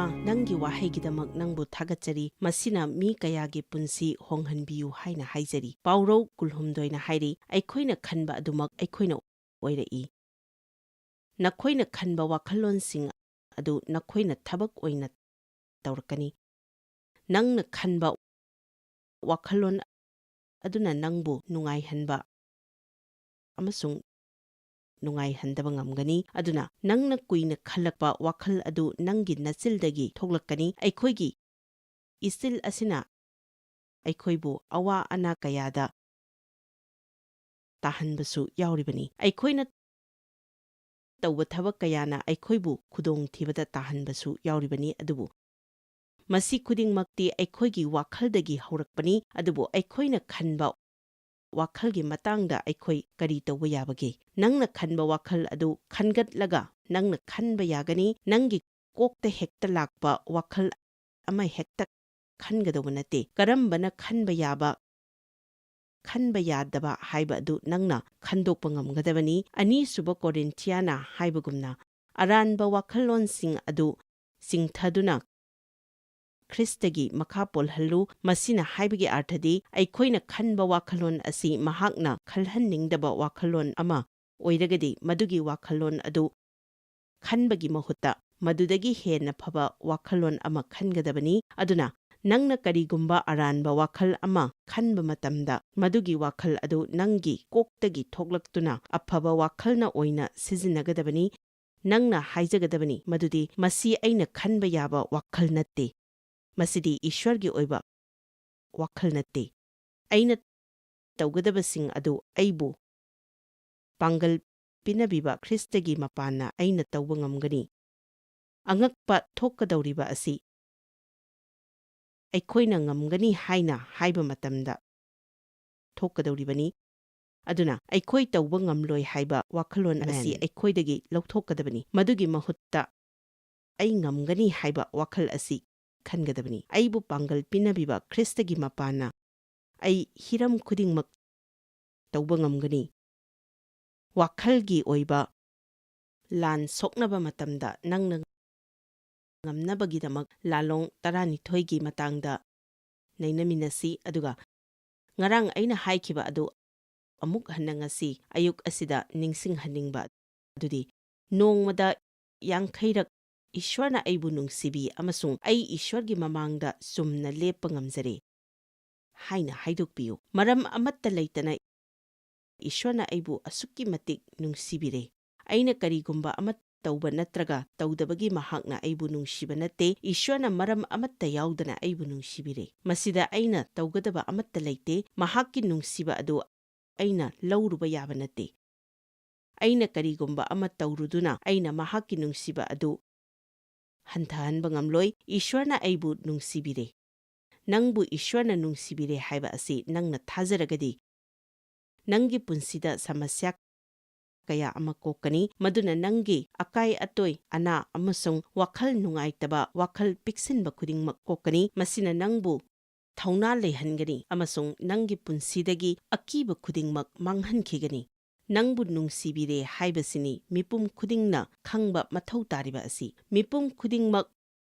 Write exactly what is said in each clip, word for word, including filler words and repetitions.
ꯅꯪꯒꯤ ꯋꯥꯍꯩꯒꯤꯗꯃꯛ ꯅꯪꯕꯨ ꯊꯥꯒꯠꯆꯔꯤ꯫ ꯃꯁꯤꯅ ꯃꯤ ꯀꯌꯥꯒꯤ ꯄꯨꯟꯁꯤ ꯍꯣꯡꯍꯟꯕꯤꯌꯨ ꯍꯥꯏꯅ ꯍꯥꯏꯖꯔꯤ꯫ ꯄꯥꯎꯔꯧ ꯀꯨꯜꯍꯨꯝꯗꯣꯏꯅ ꯍꯥꯏꯔꯤ, "ꯑꯩꯈꯣꯏꯅ ꯈꯟꯕ ꯑꯗꯨꯃꯛ ꯑꯩꯈꯣꯏꯅ ꯑꯣꯏꯔꯛꯏ꯫ ꯅꯈꯣꯏꯅ ꯈꯟꯕ ꯋꯥꯈꯜꯂꯣꯟꯁꯤꯡ ꯑꯗꯨ ꯅꯈꯣꯏꯅ ꯊꯕꯛ ꯑꯣꯏꯅ ꯇꯧꯔꯛꯀꯅꯤ꯫ ꯅꯪꯅ ꯈꯟꯕ ꯋꯥꯈꯜꯂꯣꯟ ꯑꯗꯨꯅ ꯅꯪꯕꯨ ꯅꯨꯡꯉꯥꯏꯍꯟꯕ ꯑꯃꯁꯨꯡ ꯅꯨꯡꯉꯥꯏꯍꯟꯗꯕ ꯉꯝꯒꯅꯤ꯫ ꯑꯗꯨꯅ ꯅꯪꯅ ꯀꯨꯏꯅ ꯈꯜꯂꯛꯄ ꯋꯥꯈꯜ ꯑꯗꯨ ꯅꯪꯒꯤ ꯅꯆꯤꯜꯗꯒꯤ ꯊꯣꯛꯂꯛꯀꯅꯤ꯫ ꯑꯩꯈꯣꯏꯒꯤ ꯏꯆꯤꯜ ꯑꯁꯤꯅ ꯑꯩꯈꯣꯏꯕꯨ ꯑꯋꯥ ꯑꯅꯥ ꯀꯌꯥꯗ ꯇꯥꯍꯟꯕꯁꯨ ꯌꯥꯎꯔꯤꯕꯅꯤ꯫ ꯑꯩꯈꯣꯏꯅ ꯇꯧꯕ ꯊꯕꯛ ꯀꯌꯥꯅ ꯑꯩꯈꯣꯏꯕꯨ ꯈꯨꯗꯣꯡꯊꯤꯕꯗ ꯇꯥꯍꯟꯕꯁꯨ ꯌꯥꯎꯔꯤꯕꯅꯤ꯫ ꯑꯗꯨꯕꯨ ꯃꯁꯤ ꯈꯨꯗꯤꯡꯃꯛꯇꯤ ꯑꯩꯈꯣꯏꯒꯤ ꯋꯥꯈꯜꯗꯒꯤ ꯍꯧꯔꯛꯄꯅꯤ꯫ ꯑꯗꯨꯕꯨ ꯑꯩꯈꯣꯏꯅ ꯈꯟꯕ ꯋꯥꯈꯜꯒꯤ ꯃꯇꯥꯡꯗ ꯑꯩꯈꯣꯏ ꯀꯔꯤ ꯇꯧꯕ ꯌꯥꯕꯒꯦ? ꯅꯪꯅ ꯈꯟꯕ ꯋꯥꯈꯜ ꯑꯗꯨ ꯈꯟꯒꯠꯂꯒ ꯅꯪꯅ ꯈꯟꯕ ꯌꯥꯒꯅꯤ꯫ ꯅꯪꯒꯤ ꯀꯣꯛꯇ ꯍꯦꯛꯇ ꯂꯥꯛꯄ ꯋꯥꯈꯜ ꯑꯃ ꯍꯦꯛꯇ ꯈꯟꯒꯗꯧꯕ ꯅꯠꯇꯦ꯫ ꯀꯔꯝꯕꯅ ꯈꯟꯕ ꯌꯥꯕ, ꯈꯟꯕ ꯌꯥꯗꯕ ꯍꯥꯏꯕ ꯑꯗꯨ ꯅꯪꯅ ꯈꯟꯗꯣꯛꯄ ꯉꯝꯒꯗꯕꯅꯤ꯫ ꯑꯅꯤꯁꯨꯕ ꯀꯣꯔꯤꯟꯊꯤꯌꯥꯅ ꯍꯥꯏꯕꯒꯨꯝꯅ, ꯑꯔꯥꯟꯕ ꯋꯥꯈꯜꯂꯣꯟꯁꯤꯡ ꯑꯗꯨ ꯆꯤꯡꯊꯗꯨꯅ ꯈ꯭ꯔꯤꯁꯇꯒꯤ ꯃꯈꯥ ꯄꯣꯜꯍꯜꯂꯨ꯫ ꯃꯁꯤꯅ ꯍꯥꯏꯕꯒꯤ ꯑꯥꯔꯊꯗꯤ, ꯑꯩꯈꯣꯏꯅ ꯈꯟꯕ ꯋꯥꯈꯜꯂꯣꯟ ꯑꯁꯤ ꯃꯍꯥꯛꯅ ꯈꯜꯍꯟꯅꯤꯡꯗꯕ ꯋꯥꯈꯜꯂꯣꯟ ꯑꯃ ꯑꯣꯏꯔꯒꯗꯤ, ꯃꯗꯨꯒꯤ ꯋꯥꯈꯜꯂꯣꯟ ꯑꯗꯨ ꯈꯟꯕꯒꯤ ꯃꯍꯨꯠꯇ ꯃꯗꯨꯗꯒꯤ ꯍꯦꯟꯅ ꯐꯕ ꯋꯥꯈꯜꯂꯣꯟ ꯑꯃ ꯈꯟꯒꯗꯕꯅꯤ꯫ ꯑꯗꯨꯅ, ꯅꯪꯅ ꯀꯔꯤꯒꯨꯝꯕ ꯑꯔꯥꯟꯕ ꯋꯥꯈꯜ ꯑꯃ ꯈꯟꯕ ꯃꯇꯝꯗ, ꯃꯗꯨꯒꯤ ꯋꯥꯈꯜ ꯑꯗꯨ ꯅꯪꯒꯤ ꯀꯣꯛꯇꯒꯤ ꯊꯣꯛꯂꯛꯇꯨꯅ ꯑꯐꯕ ꯋꯥꯈꯜꯅ ꯑꯣꯏꯅ ꯁꯤꯖꯤꯟꯅꯒꯗꯕꯅꯤ꯫ ꯅꯪꯅ ꯍꯥꯏꯖꯒꯗꯕꯅꯤ, "ꯃꯗꯨꯗꯤ ꯃꯁꯤ ꯑꯩꯅ ꯈꯟꯕ ꯌꯥꯕ ꯋꯥꯈꯜ ꯅꯠꯇꯦ꯫ ꯃꯁꯤꯗꯤ ꯏꯁ꯭ꯋꯔꯒꯤ ꯑꯣꯏꯕ ꯋꯥꯈꯜ ꯅꯠꯇꯦ꯫ ꯑꯩꯅ ꯇꯧꯒꯗꯕꯁꯤꯡ ꯑꯗꯨ ꯑꯩꯕꯨ ꯄꯥꯡꯒꯜ ꯄꯤꯅꯕꯤꯕ ꯈ꯭ꯔꯤꯁꯇꯒꯤ ꯃꯄꯥꯟꯅ ꯑꯩꯅ ꯇꯧꯕ ꯉꯝꯒꯅꯤ꯫" ꯑꯉꯛꯄ ꯊꯣꯛꯀꯗꯧꯔꯤꯕ ꯑꯁꯤ ꯑꯩꯈꯣꯏꯅ ꯉꯝꯒꯅꯤ ꯍꯥꯏꯅ ꯍꯥꯏꯕ ꯃꯇꯝꯗ ꯊꯣꯛꯀꯗꯧꯔꯤꯕꯅꯤ꯫ ꯑꯗꯨꯅ, ꯑꯩꯈꯣꯏ ꯇꯧꯕ ꯉꯝꯂꯣꯏ ꯍꯥꯏꯕ ꯋꯥꯈꯜꯂꯣꯟ ꯑꯁꯤ ꯑꯃꯦꯟ꯫ ꯑꯩꯈꯣꯏꯗꯒꯤ ꯂꯧꯊꯣꯛꯀꯗꯕꯅꯤ꯫ ꯃꯗꯨꯒꯤ ꯃꯍꯨꯠꯇ, "ꯑꯩ ꯉꯝꯒꯅꯤ" ꯍꯥꯏꯕ ꯋꯥꯈꯜ ꯑꯁꯤ ꯈꯟꯒꯗꯕꯅꯤ꯫ "ꯑꯩꯕꯨ ꯄꯥꯡꯒꯜ ꯄꯤꯅꯕꯤꯕ ꯈ꯭ꯔꯤꯁꯇꯒꯤ ꯃꯄꯥꯟꯅ ꯑꯩ ꯍꯤꯔꯝ ꯈꯨꯗꯤꯡꯃꯛ ꯇꯧꯕ ꯉꯝꯒꯅꯤ꯫" ꯋꯥꯈꯜꯒꯤ ꯑꯣꯏꯕ ꯂꯥꯟ ꯁꯣꯛꯅꯕ ꯃꯇꯝꯗ ꯅꯪꯅ ꯉꯝꯅꯕꯒꯤꯗꯃꯛ ꯂꯥꯂꯣꯡ ꯇꯔꯥꯅꯤꯊꯣꯏꯒꯤ ꯃꯇꯥꯡꯗ ꯅꯩꯅꯃꯤꯟꯅꯁꯤ, ꯑꯗꯨꯒ ꯉꯔꯥꯡ ꯑꯩꯅ ꯍꯥꯏꯈꯤꯕ ꯑꯗꯨ ꯑꯃꯨꯛ ꯍꯟꯅ ꯉꯁꯤ ꯑꯌꯨꯛ ꯑꯁꯤꯗ ꯅꯤꯡꯁꯤꯡꯍꯟꯅꯤꯡꯕ ꯑꯗꯨꯗꯤ, ꯅꯣꯡꯃꯗ ꯌꯥꯡꯈꯩꯔꯛ "ꯏꯁ꯭ꯋꯔꯅ ꯑꯩꯕꯨ ꯅꯨꯡꯁꯤꯕꯤ ꯑꯃꯁꯨꯡ ꯑꯩ ꯏꯁ꯭ꯋꯔꯒꯤ ꯃꯃꯥꯡꯗ ꯆꯨꯝꯅ ꯂꯦꯞꯄ ꯉꯝꯖꯔꯦ" ꯍꯥꯏꯅ ꯍꯥꯏꯗꯣꯛꯄꯤꯌꯨ꯫ ꯃꯔꯝ ꯑꯃꯠꯇ ꯂꯩꯇꯅ ꯏꯁ꯭ꯋꯔꯅ ꯑꯩꯕꯨ ꯑꯁꯨꯛꯀꯤ ꯃꯇꯤꯛ ꯅꯨꯡꯁꯤꯕꯤꯔꯦ꯫ ꯑꯩꯅ ꯀꯔꯤꯒꯨꯝꯕ ꯑꯃ ꯇꯧꯕ ꯅꯠꯇ꯭ꯔꯒ ꯇꯧꯗꯕꯒꯤ ꯃꯍꯥꯛꯅ ꯑꯩꯕꯨ ꯅꯨꯡꯁꯤꯕ ꯅꯠꯇꯦ꯫ ꯏꯁ꯭ꯋꯔꯅ ꯃꯔꯝ ꯑꯃꯠꯇ ꯌꯥꯎꯗꯅ ꯑꯩꯕꯨ ꯅꯨꯡꯁꯤꯕꯤꯔꯦ꯫ ꯃꯁꯤꯗ ꯑꯩꯅ ꯇꯧꯒꯗꯕ ꯑꯃꯠꯇ ꯂꯩꯇꯦ꯫ ꯃꯍꯥꯛꯀꯤ ꯅꯨꯡꯁꯤꯕ ꯑꯗꯨ ꯑꯩꯅ ꯂꯧꯔꯨꯕ ꯌꯥꯕ ꯅꯠꯇꯦ꯫ ꯑꯩꯅ ꯀꯔꯤꯒꯨꯝꯕ ꯑꯃ ꯇꯧꯔꯨꯗꯨꯅ ꯑꯩꯅ ꯃꯍꯥꯛꯀꯤ ꯅꯨꯡꯁꯤꯕ ꯑꯗꯨ ꯍꯟꯊꯍꯟꯕ ꯉꯝꯂꯣꯏ꯫ ꯏꯁ꯭ꯋꯔꯅ ꯑꯩꯕꯨ ꯅꯨꯡꯁꯤꯕꯤꯔꯦ꯫ ꯅꯪꯕꯨ ꯏꯁ꯭ꯋꯔꯅ ꯅꯨꯡꯁꯤꯕꯤꯔꯦ ꯍꯥꯏꯕ ꯑꯁꯤ ꯅꯪꯅ ꯊꯥꯖꯔꯒꯗꯤ, ꯅꯪꯒꯤ ꯄꯨꯟꯁꯤꯗ ꯁꯃꯁ꯭ꯌꯥ ꯀꯌꯥ ꯑꯃ ꯀꯣꯛꯀꯅꯤ, ꯃꯗꯨꯅ ꯅꯪꯒꯤ ꯑꯀꯥꯏ ꯑꯇꯣꯏ, ꯑꯅꯥ ꯑꯃꯁꯨꯡ ꯋꯥꯈꯜ ꯅꯨꯡꯉꯥꯏꯇꯕ, ꯋꯥꯈꯜ ꯄꯤꯛꯁꯤꯟꯕ ꯈꯨꯗꯤꯡꯃꯛ ꯀꯣꯛꯀꯅꯤ꯫ ꯃꯁꯤꯅ ꯅꯪꯕꯨ ꯊꯧꯅꯥ ꯂꯩꯍꯟꯒꯅꯤ ꯑꯃꯁꯨꯡ ꯅꯪꯒꯤ ꯄꯨꯟꯁꯤꯗꯒꯤ ꯑꯀꯤꯕ ꯈꯨꯗꯤꯡꯃꯛ ꯃꯥꯡꯍꯟꯈꯤꯒꯅꯤ꯫ ꯅꯪꯕꯨ ꯅꯨꯡꯁꯤꯕꯤꯔꯦ ꯍꯥꯏꯕꯁꯤꯅꯤ ꯃꯤꯄꯨꯝ ꯈꯨꯗꯤꯡꯅ ꯈꯪꯕ ꯃꯊꯧ ꯇꯥꯔꯤꯕ ꯑꯁꯤ꯫ ꯃꯤꯄꯨꯝ ꯈꯨꯗꯤꯡꯃꯛ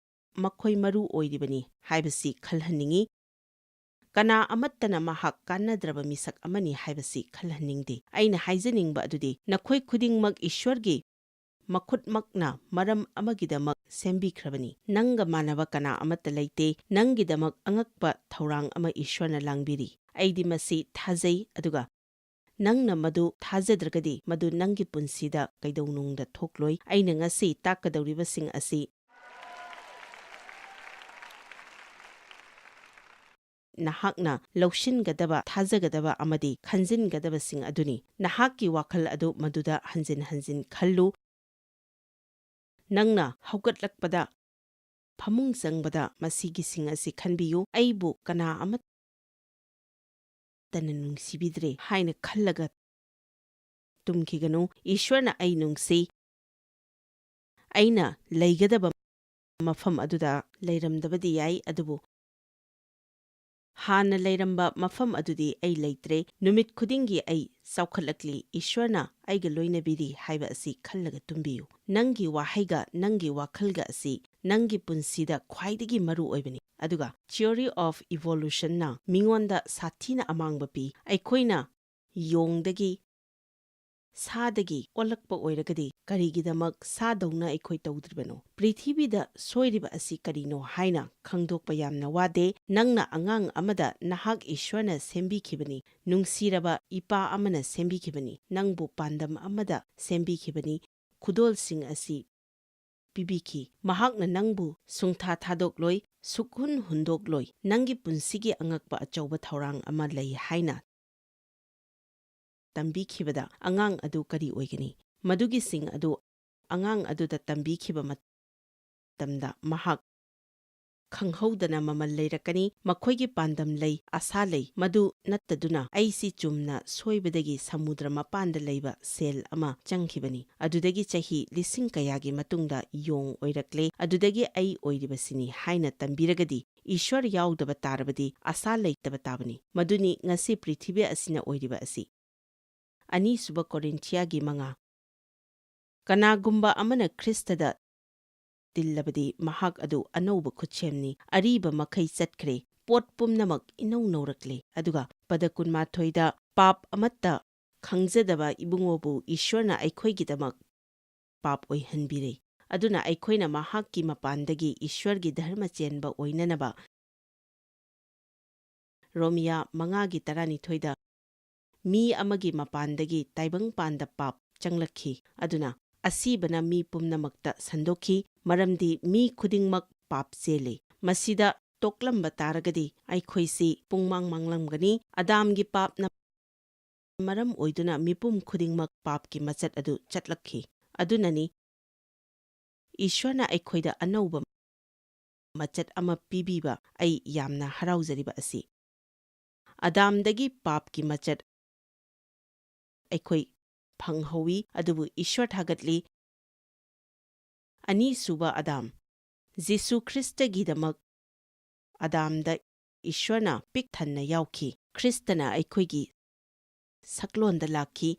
ꯃꯈꯣꯏ ꯃꯔꯨ ꯑꯣꯏꯔꯤꯕꯅꯤ ꯍꯥꯏꯕꯁꯤ ꯈꯜꯍꯟꯅꯤꯡꯏ꯫ ꯀꯅꯥ ꯑꯃꯠꯇꯅ ꯃꯍꯥꯛ ꯀꯥꯟꯅꯗ꯭ꯔꯕ ꯃꯤꯁꯛ ꯑꯃꯅꯤ ꯍꯥꯏꯕꯁꯤ ꯈꯜꯍꯟꯅꯤꯡꯗꯦ꯫ ꯑꯩꯅ ꯍꯥꯏꯖꯅꯤꯡꯕ ꯑꯗꯨꯗꯤ, ꯅꯈꯣꯏ ꯈꯨꯗꯤꯡꯃꯛ ꯏꯁ꯭ꯋꯔꯒꯤ ꯃꯈꯨꯠꯃꯛꯅ ꯃꯔꯝ ꯑꯃꯒꯤꯗꯃꯛ ꯁꯦꯝꯕꯤꯈ꯭ꯔꯕꯅꯤ꯫ ꯅꯪꯒ ꯃꯥꯟꯅꯕ ꯀꯅꯥ ꯑꯃꯠꯇ ꯂꯩꯇꯦ꯫ ꯅꯪꯒꯤꯗꯃꯛ ꯑꯉꯛꯄ ꯊꯧꯔꯥꯡ ꯑꯃ ꯏꯁ꯭ꯋꯔꯅ ꯂꯥꯡꯕꯤꯔꯤ꯫ ꯑꯩꯗꯤ ꯃꯁꯤ ꯊꯥꯖꯩ, ꯑꯗꯨꯒ ꯅꯪꯅ ꯃꯗꯨ ꯊꯥꯖꯗ꯭ꯔꯒꯗꯤ, ꯃꯗꯨ ꯅꯪꯒꯤ ꯄꯨꯟꯁꯤꯗ ꯀꯩꯗꯧꯅꯨꯡꯗ ꯊꯣꯛꯂꯣꯏ꯫ ꯑꯩꯅ ꯉꯁꯤ ꯇꯥꯛꯀꯗꯧꯔꯤꯕꯁꯤꯡ ꯑꯁꯤ ꯅꯍꯥꯛꯅ ꯂꯧꯁꯤꯟꯒꯗꯕ, ꯊꯥꯖꯒꯗꯕ ꯑꯃꯗꯤ ꯈꯟꯖꯤꯟꯒꯗꯕꯁꯤꯡ ꯑꯗꯨꯅꯤ꯫ ꯅꯍꯥꯛꯀꯤ ꯋꯥꯈꯜ ꯑꯗꯨ ꯃꯗꯨꯗ ꯍꯟꯖꯤꯟ ꯍꯟꯖꯤꯟ ꯈꯜꯂꯨ꯫ ꯅꯪꯅ ꯍꯧꯒꯠꯂꯛꯄꯗ ꯐꯃꯨꯡ ꯆꯪꯕꯗ ꯃꯁꯤꯒꯤꯁꯤꯡ ꯑꯁꯤ ꯈꯟꯕꯤꯌꯨ: "ꯑꯩꯕꯨ ꯀꯅꯥ ꯑꯃꯠꯇꯅ ꯅꯨꯡꯁꯤꯕꯤꯗ꯭ꯔꯦ" ꯍꯥꯏꯅ ꯈꯜꯂꯒ ꯇꯨꯝꯈꯤꯒꯅꯨ꯫ ꯏꯁ꯭ꯋꯔꯅ ꯑꯩ ꯅꯨꯡꯁꯤ꯫ ꯑꯩꯅ ꯂꯩꯒꯗꯕ ꯃꯐꯝ ꯑꯗꯨꯗ ꯂꯩꯔꯝꯗꯕꯗꯤ ꯌꯥꯏ, ꯑꯗꯨꯕꯨ ꯍꯥꯟꯅ ꯂꯩꯔꯝꯕ ꯃꯐꯝ ꯑꯗꯨꯗꯤ ꯑꯩ ꯂꯩꯇ꯭ꯔꯦ꯫ ꯅꯨꯃꯤꯠ ꯈꯨꯗꯤꯡꯒꯤ ꯑꯩ ꯆꯥꯎꯈꯠꯂꯛꯂꯤ꯫ ꯏꯁ꯭ꯋꯔꯅ ꯑꯩꯒ ꯂꯣꯏꯅꯕꯤꯔꯤ ꯍꯥꯏꯕ ꯑꯁꯤ ꯈꯜꯂꯒ ꯇꯨꯝꯕꯤꯌꯨ꯫ ꯅꯪꯒꯤ ꯋꯥꯍꯩꯒ ꯅꯪꯒꯤ ꯋꯥꯈꯜꯒ ꯑꯁꯤ ꯅꯪꯒꯤ ꯄꯨꯟꯁꯤꯗ ꯈ꯭ꯋꯥꯏꯗꯒꯤ ꯃꯔꯨ ꯑꯣꯏꯕꯅꯤ꯫ ꯑꯗꯨꯒ Theory of Evolutionꯅ ꯃꯤꯉꯣꯟꯗ ꯁꯥꯊꯤꯅ ꯑꯃꯥꯡꯕ ꯄꯤ꯫ ꯑꯩꯈꯣꯏꯅ ꯌꯣꯡꯗꯒꯤ, ꯁꯥꯗꯒꯤ ꯑꯣꯜꯂꯛꯄ ꯑꯣꯏꯔꯒꯗꯤ ꯀꯔꯤꯒꯤꯗꯃꯛ ꯁꯥꯗꯧꯅ ꯑꯩꯈꯣꯏ ꯇꯧꯗ꯭ꯔꯤꯕꯅꯣ? ꯄ꯭ꯔꯤꯊꯤꯕꯤꯗ ꯁꯣꯏꯔꯤꯕ ꯑꯁꯤ ꯀꯔꯤꯅꯣ ꯍꯥꯏꯅ ꯈꯪꯗꯣꯛꯄ ꯌꯥꯝꯅ ꯋꯥꯗꯦ꯫ ꯅꯪꯅ ꯑꯉꯥꯡ ꯑꯃꯗ ꯅꯍꯥꯛ ꯏꯁ꯭ꯋꯔꯅ ꯁꯦꯝꯕꯤꯈꯤꯕꯅꯤ, ꯅꯨꯡꯁꯤꯔꯕ ꯏꯄꯥ ꯑꯃꯅ ꯁꯦꯝꯕꯤꯈꯤꯕꯅꯤ, ꯅꯪꯕꯨ ꯄꯥꯟꯗꯝ ꯑꯃꯗ ꯁꯦꯝꯕꯤꯈꯤꯕꯅꯤ, ꯈꯨꯗꯣꯜꯁꯤꯡ ꯑꯁꯤ ꯄꯤꯕꯤꯈꯤ꯫ ꯃꯍꯥꯛꯅ ꯅꯪꯕꯨ ꯁꯨꯡꯊꯥ ꯊꯥꯗꯣꯛꯂꯣꯏ, ꯁꯨꯛꯍꯨꯟ ꯍꯨꯟꯗꯣꯛꯂꯣꯏ꯫ ꯅꯪꯒꯤ ꯄꯨꯟꯁꯤꯒꯤ ꯑꯉꯛꯄ ꯑꯆꯧꯕ ꯊꯧꯔꯥꯡ ꯑꯃ ꯂꯩ ꯍꯥꯏꯅ ꯇꯝꯕꯤꯈꯤꯕꯗ ꯑꯉꯥꯡ ꯑꯗꯨ ꯀꯔꯤ ꯑꯣꯏꯒꯅꯤ? ꯃꯗꯨꯒꯤꯁꯤꯡ ꯑꯗꯨ ꯑꯉꯥꯡ ꯑꯗꯨꯗ ꯇꯝꯕꯤꯈꯤꯕ ꯃꯇꯝꯗ ꯃꯍꯥꯛ ꯈꯪꯍꯧꯗꯅ ꯃꯃꯜ ꯂꯩꯔꯛꯀꯅꯤ꯫ ꯃꯈꯣꯏꯒꯤ ꯄꯥꯟꯗꯝ ꯂꯩ, ꯑꯁꯥ ꯂꯩ꯫ ꯃꯗꯨ ꯅꯠꯇꯗꯨꯅ ꯑꯩꯁꯤ ꯆꯨꯝꯅ ꯁꯣꯏꯕꯗꯒꯤ ꯁꯃꯨꯗ꯭ꯔ ꯃꯄꯥꯟꯗ ꯂꯩꯕ ꯁꯦꯜ ꯑꯃ ꯆꯪꯈꯤꯕꯅꯤ꯫ ꯑꯗꯨꯗꯒꯤ ꯆꯍꯤ ꯂꯤꯁꯤꯡ ꯀꯌꯥꯒꯤ ꯃꯇꯨꯡꯗ ꯌꯣꯡ ꯑꯣꯏꯔꯛꯂꯦ꯫ ꯑꯗꯨꯗꯒꯤ ꯑꯩ ꯑꯣꯏꯔꯤꯕꯁꯤꯅꯤ ꯍꯥꯏꯅ ꯇꯝꯕꯤꯔꯒꯗꯤ, ꯏꯁ꯭ꯋꯔ ꯌꯥꯎꯗꯕ ꯇꯥꯔꯕꯗꯤ ꯑꯁꯥ ꯂꯩꯇꯕ ꯇꯥꯕꯅꯤ꯫ ꯃꯗꯨꯅꯤ ꯉꯁꯤ ꯄ꯭ꯔꯤꯊꯤꯕꯤ ꯑꯁꯤꯅ ꯑꯣꯏꯔꯤꯕ ꯑꯁꯤ꯫ ꯑꯅꯤꯁꯨꯕ ꯀꯣꯔꯤꯟꯊꯤꯌꯥꯒꯤ ꯃꯉꯥ꯫ ꯀꯅꯥꯒꯨꯝꯕ ꯑꯃꯅ ꯈ꯭ꯔꯤꯁꯇꯗ ꯇꯤꯜꯂꯕꯗꯤ ꯃꯍꯥꯛ ꯑꯗꯨ ꯑꯅꯧꯕ ꯈꯨꯠꯁꯦꯝꯅꯤ, ꯑꯔꯤꯕ ꯃꯈꯩ ꯆꯠꯈ꯭ꯔꯦ, ꯄꯣꯠ ꯄꯨꯝꯅꯃꯛ ꯏꯅꯧ ꯅꯧꯔꯛꯂꯦ꯫ ꯑꯗꯨꯒ ꯄꯗ ꯀꯨꯟꯃꯥꯊꯣꯏꯗ, "ꯄꯥꯞ ꯑꯃꯠꯇ ꯈꯪꯖꯗꯕ ꯏꯕꯨꯡꯉꯣꯕꯨ ꯏꯁ꯭ꯋꯔꯅ ꯑꯩꯈꯣꯏꯒꯤꯗꯃꯛ ꯄꯥꯞ ꯑꯣꯏꯍꯟꯕꯤꯔꯦ꯫ ꯑꯗꯨꯅ ꯑꯩꯈꯣꯏꯅ ꯃꯍꯥꯛꯀꯤ ꯃꯄꯥꯟꯗꯒꯤ ꯏꯁ꯭ꯋꯔꯒꯤ ꯙꯔꯃ ꯆꯦꯟꯕ ꯑꯣꯏꯅꯅꯕ" ꯔꯣꯃꯤꯌꯥ ꯃꯉꯥꯒꯤ ꯇꯔꯥꯅꯤꯊꯣꯏꯗ, "ꯃꯤ ꯑꯃꯒꯤ ꯃꯄꯥꯟꯗꯒꯤ ꯇꯥꯏꯕꯪꯄꯥꯟꯗ ꯄꯥꯞ ꯆꯪꯂꯛꯈꯤ꯫ ꯑꯗꯨꯅ ꯑꯁꯤꯕꯅ ꯃꯤ ꯄꯨꯝꯅꯃꯛꯇ ꯁꯟꯗꯣꯛꯈꯤ, ꯃꯔꯝꯗꯤ ꯃꯤ ꯈꯨꯗꯤꯡꯃꯛ ꯄꯥꯞ ꯆꯦꯜꯂꯤ꯫ ꯃꯁꯤꯗ ꯇꯣꯛꯂꯝꯕ ꯇꯥꯔꯒꯗꯤ ꯑꯩꯈꯣꯏꯁꯤ ꯄꯨꯡꯃꯥꯡ ꯃꯥꯡꯂꯝꯒꯅꯤ꯫ ꯑꯗꯥꯝꯒꯤ ꯄꯥꯞꯅ ꯃꯔꯝ ꯑꯣꯏꯗꯨꯅ ꯃꯤꯄꯨꯝ ꯈꯨꯗꯤꯡꯃꯛ ꯄꯥꯞꯀꯤ ꯃꯆꯠ ꯑꯗꯨ ꯆꯠꯂꯛꯈꯤ꯫ ꯑꯗꯨꯅꯅꯤ ꯏꯁ꯭ꯋꯔꯅ ꯑꯩꯈꯣꯏꯗ ꯑꯅꯧꯕ ꯃꯆꯠ ꯑꯃ ꯄꯤꯕꯤꯕ ꯑꯩ ꯌꯥꯝꯅ ꯍꯔꯥꯎꯖꯔꯤꯕ ꯑꯁꯤ꯫ ꯑꯗꯥꯝꯗꯒꯤ ꯄꯥꯞꯀꯤ ꯃꯆꯠ ꯑꯩꯈꯣꯏ ꯐꯪꯍꯧꯏ, ꯑꯗꯨꯕꯨ ꯏꯁ꯭ꯋꯔ ꯊꯥꯒꯠꯂꯤ, ꯑꯅꯤꯁꯨꯕ ꯑꯗꯥꯝ, ꯖꯤꯁꯨ ꯈ꯭ꯔꯤꯁꯇꯒꯤꯗꯃꯛ ꯑꯗꯥꯝꯗ ꯏꯁ꯭ꯋꯔꯅ ꯄꯤꯛ ꯊꯟꯅ ꯌꯥꯎꯈꯤ꯫ ꯈ꯭ꯔꯤꯁꯇꯅ ꯑꯩꯈꯣꯏꯒꯤ ꯁꯛꯂꯣꯟꯗ ꯂꯥꯛꯈꯤ,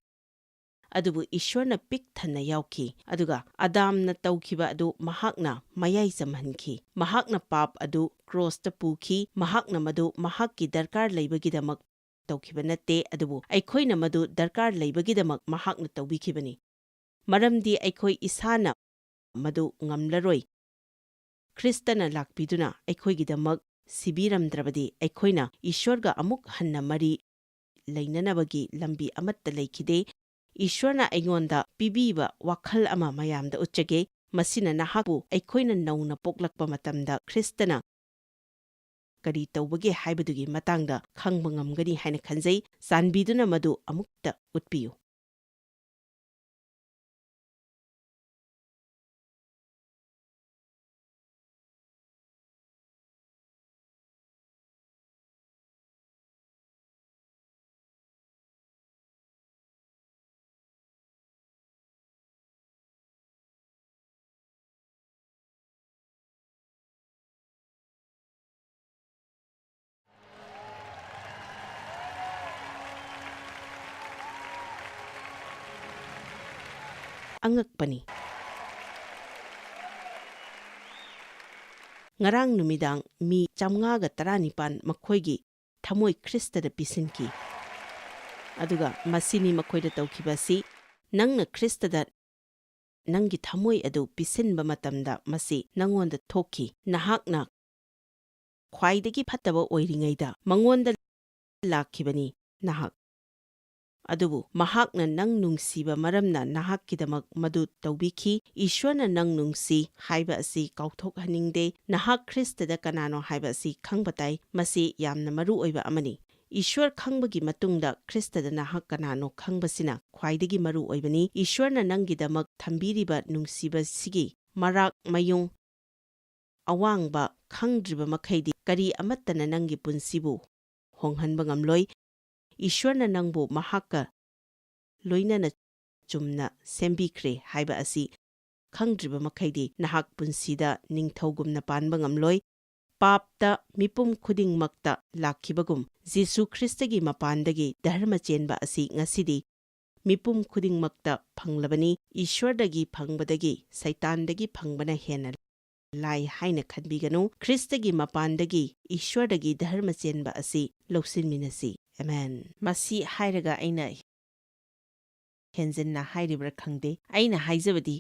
ꯑꯗꯨꯕꯨ ꯏꯁ꯭ꯋꯔꯅ ꯄꯤꯛ ꯊꯟꯅ ꯌꯥꯎꯈꯤ꯫ ꯑꯗꯨꯒ ꯑꯗꯥꯝꯅ ꯇꯧꯈꯤꯕ ꯑꯗꯨ ꯃꯍꯥꯛꯅ ꯃꯌꯥꯏ ꯆꯝꯍꯟꯈꯤ꯫ ꯃꯍꯥꯛꯅ ꯄꯥꯞ ꯑꯗꯨ ꯀ꯭ꯔꯣꯁꯇ ꯄꯨꯈꯤ꯫ ꯃꯍꯥꯛꯅ ꯃꯗꯨ ꯃꯍꯥꯛꯀꯤ ꯗꯔꯀꯥꯔ ꯂꯩꯕꯒꯤꯗꯃꯛ ꯇꯧꯈꯤꯕ ꯅꯠꯇꯦ, ꯑꯗꯨꯕꯨ ꯑꯩꯈꯣꯏꯅ ꯃꯗꯨ ꯗꯔꯀꯥꯔ ꯂꯩꯕꯒꯤꯗꯃꯛ ꯃꯍꯥꯛꯅ ꯇꯧꯕꯤꯈꯤꯕꯅꯤ꯫ ꯃꯔꯝꯗꯤ ꯑꯩꯈꯣꯏ ꯏꯁꯥꯅ ꯃꯗꯨ ꯉꯝꯂꯔꯣꯏ꯫ ꯈ꯭ꯔꯤꯁꯇꯅ ꯂꯥꯛꯄꯤꯗꯨꯅ ꯑꯩꯈꯣꯏꯒꯤꯗꯃꯛ ꯁꯤꯕꯤꯔꯝꯗ꯭ꯔꯕꯗꯤ ꯑꯩꯈꯣꯏꯅ ꯏꯁ꯭ꯋꯔꯒ ꯑꯃꯨꯛ ꯍꯟꯅ ꯃꯔꯤ ꯂꯩꯅꯅꯕꯒꯤ ꯂꯝꯕꯤ ꯑꯃꯠꯇ ꯂꯩꯈꯤꯗꯦ꯫ ꯏꯁ꯭ꯋꯔꯅ ꯑꯩꯉꯣꯟꯗ ꯄꯤꯕꯤꯕ ꯋꯥꯈꯜ ꯑꯃ ꯃꯌꯥꯝꯗ ꯎꯠꯆꯒꯦ꯫ ꯃꯁꯤꯅ ꯅꯍꯥꯛꯄꯨ ꯑꯩꯈꯣꯏꯅ ꯅꯧꯅ ꯄꯣꯛꯂꯛꯄ ꯃꯇꯝꯗ ꯈ꯭ꯔꯤꯁꯇꯅ ꯀꯔꯤ ꯇꯧꯕꯒꯦ ꯍꯥꯏꯕꯗꯨꯒꯤ ꯃꯇꯥꯡꯗ ꯈꯪꯕ ꯉꯝꯒꯅꯤ ꯍꯥꯏꯅ ꯈꯟꯖꯩ꯫ ꯆꯥꯟꯕꯤꯗꯨꯅ ꯃꯗꯨ ꯑꯃꯨꯛꯇ ꯎꯠꯄꯤꯌꯨ꯫ ꯑꯉꯛꯄꯅꯤ꯫ ꯉꯔꯥꯡ ꯅꯨꯃꯤꯗꯥꯡ ꯃꯤ ꯆꯥꯝꯃꯉꯥꯒ ꯇꯔꯥꯅꯤꯄꯥꯟ ꯃꯈꯣꯏꯒꯤ ꯊꯃꯣꯏ ꯈ꯭ꯔꯤꯁꯇꯗ ꯄꯤꯁꯤꯟꯈꯤ꯫ ꯑꯗꯨꯒ ꯃꯁꯤꯅꯤ ꯃꯈꯣꯏꯗ ꯇꯧꯈꯤꯕ ꯑꯁꯤ, ꯅꯪꯅ ꯈ꯭ꯔꯤꯁꯇꯗ ꯅꯪꯒꯤ ꯊꯃꯣꯏ ꯑꯗꯨ ꯄꯤꯁꯤꯟꯕ ꯃꯇꯝꯗ ꯃꯁꯤ ꯅꯪꯉꯣꯟꯗ ꯊꯣꯛꯈꯤ꯫ ꯅꯍꯥꯛꯅ ꯈ꯭ꯋꯥꯏꯗꯒꯤ ꯐꯠꯇꯕ ꯑꯣꯏꯔꯤꯉꯩꯗ ꯃꯉꯣꯟꯗ ꯂꯥꯛꯈꯤꯕꯅꯤ ꯅꯍꯥꯛ꯫ ꯑꯗꯨꯕꯨ ꯃꯍꯥꯛꯅ ꯅꯪ ꯅꯨꯡꯁꯤꯕ ꯃꯔꯝꯅ ꯅꯍꯥꯛꯀꯤꯗꯃꯛ ꯃꯗꯨ ꯇꯧꯕꯤꯈꯤ꯫ ꯏꯁ꯭ꯋꯔꯅ ꯅꯪ ꯅꯨꯡꯁꯤ ꯍꯥꯏꯕ ꯑꯁꯤ ꯀꯥꯎꯊꯣꯛꯍꯟꯅꯤꯡꯗꯦ꯫ ꯅꯍꯥꯛ ꯈ꯭ꯔꯤꯁꯇꯗ ꯀꯅꯥꯅꯣ ꯍꯥꯏꯕ ꯑꯁꯤ ꯈꯪꯕ ꯇꯥꯏ꯫ ꯃꯁꯤ ꯌꯥꯝꯅ ꯃꯔꯨ ꯑꯣꯏꯕ ꯑꯃꯅꯤ꯫ ꯏꯁ꯭ꯋꯔ ꯈꯪꯕꯒꯤ ꯃꯇꯨꯡꯗ ꯈ꯭ꯔꯤꯁꯇꯗ ꯅꯍꯥꯛ ꯀꯅꯥꯅꯣ ꯈꯪꯕꯁꯤꯅ ꯈ꯭ꯋꯥꯏꯗꯒꯤ ꯃꯔꯨ ꯑꯣꯏꯕꯅꯤ꯫ ꯏꯁ꯭ꯋꯔꯅ ꯅꯪꯒꯤꯗꯃꯛ ꯊꯝꯕꯤꯔꯤꯕ ꯅꯨꯡꯁꯤꯕꯁꯤꯒꯤ ꯃꯔꯥꯛ ꯃꯌꯨꯡ ꯑꯋꯥꯡꯕ ꯈꯪꯗ꯭ꯔꯤꯕ ꯃꯈꯩꯗꯤ ꯀꯔꯤ ꯑꯃꯠꯇꯅ ꯅꯪꯒꯤ ꯄꯨꯟꯁꯤꯕꯨ ꯍꯣꯡꯍꯟꯕ ꯉꯝꯂꯣꯏ꯫ ꯏꯁ꯭ꯋꯔꯅ ꯅꯪꯕꯨ ꯃꯍꯥꯛꯀ ꯂꯣꯏꯅꯅ ꯆꯨꯝꯅ ꯁꯦꯝꯕꯤꯈ꯭ꯔꯦ ꯍꯥꯏꯕ ꯑꯁꯤ ꯈꯪꯗ꯭ꯔꯤꯕ ꯃꯈꯩꯗꯤ ꯅꯍꯥꯛ ꯄꯨꯟꯁꯤꯗ ꯅꯤꯡꯊꯧꯒꯨꯝꯅ ꯄꯥꯟꯕ ꯉꯝꯂꯣꯏ꯫ ꯄꯥꯞꯇ ꯃꯤꯄꯨꯝ ꯈꯨꯗꯤꯡꯃꯛꯇ ꯂꯥꯛꯈꯤꯕꯒꯨꯝ, ꯖꯤꯁꯨ ꯈ꯭ꯔꯤꯁꯇꯒꯤ ꯃꯄꯥꯟꯗꯒꯤ ꯙꯔꯃ ꯆꯦꯟꯕ ꯑꯁꯤ ꯉꯁꯤꯗꯤ ꯃꯤꯄꯨꯝ ꯈꯨꯗꯤꯡꯃꯛꯇ ꯐꯪꯂꯕꯅꯤ꯫ ꯏꯁ꯭ꯋꯔꯗꯒꯤ ꯐꯪꯕꯗꯒꯤ ꯁꯩꯇꯥꯟꯗꯒꯤ ꯐꯪꯕꯅ ꯍꯦꯟꯅ ꯂꯥꯏ ꯍꯥꯏꯅ ꯈꯟꯕꯤꯒꯅꯨ꯫ ꯈ꯭ꯔꯤꯁꯇꯒꯤ ꯃꯄꯥꯟꯗꯒꯤ ꯏꯁ꯭ꯋꯔꯗꯒꯤ ꯙꯔꯃ ꯆꯦꯟꯕ ꯑꯁꯤ ꯂꯧꯁꯤꯟꯃꯤꯟꯅꯁꯤ꯫ ꯑꯃꯦꯟ꯫ ꯃꯁꯤ ꯍꯥꯏꯔꯒ ꯑꯩꯅ ꯍꯦꯟꯖꯤꯟꯅ ꯍꯥꯏꯔꯤꯕ꯭ꯔꯥ ꯈꯪꯗꯦ꯫ ꯑꯩꯅ ꯍꯥꯏꯖꯕꯗꯤ,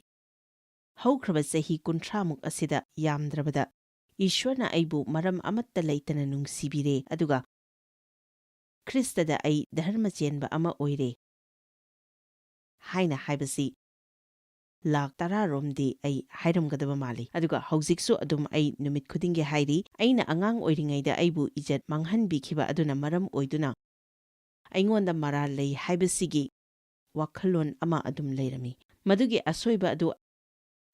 ꯍꯧꯈ꯭ꯔꯕ ꯆꯍꯤ ꯀꯨꯟꯊ꯭ꯔꯥꯃꯨꯛ ꯑꯁꯤꯗ ꯌꯥꯝꯗ꯭ꯔꯕꯗ ꯏꯁ꯭ꯋꯔꯅ ꯑꯩꯕꯨ ꯃꯔꯝ ꯑꯃꯠꯇ ꯂꯩꯇꯅ ꯅꯨꯡꯁꯤꯕꯤꯔꯦ, ꯑꯗꯨꯒ ꯈ꯭ꯔꯤꯁꯇꯗ ꯑꯩ ꯙꯔꯃ ꯆꯦꯟꯕ ꯑꯃ ꯑꯣꯏꯔꯦ ꯍꯥꯏꯅ ꯍꯥꯏꯕꯁꯤ ꯂꯥꯈ ꯇꯔꯥ ꯔꯣꯝꯗꯤ ꯑꯩ ꯍꯥꯏꯔꯝꯒꯗꯕ ꯃꯥꯜꯂꯤ꯫ ꯑꯗꯨꯒ ꯍꯧꯖꯤꯛꯁꯨ ꯑꯗꯨꯝ ꯑꯩ ꯅꯨꯃꯤꯠ ꯈꯨꯗꯤꯡꯒꯤ ꯍꯥꯏꯔꯤ, ꯑꯩꯅ ꯑꯉꯥꯡ ꯑꯣꯏꯔꯤꯉꯩꯗ ꯑꯩꯕꯨ ꯏꯖꯠ ꯃꯥꯡꯍꯟꯕꯤꯈꯤꯕ ꯑꯗꯨꯅ ꯃꯔꯝ ꯑꯣꯏꯗꯨꯅ ꯑꯩꯉꯣꯟꯗ ꯃꯔꯥꯜ ꯂꯩ ꯍꯥꯏꯕꯁꯤꯒꯤ ꯋꯥꯈꯜꯂꯣꯟ ꯑꯃ ꯑꯗꯨꯝ ꯂꯩꯔꯝꯃꯤ꯫ ꯃꯗꯨꯒꯤ ꯑꯁꯣꯏꯕ ꯑꯗꯨ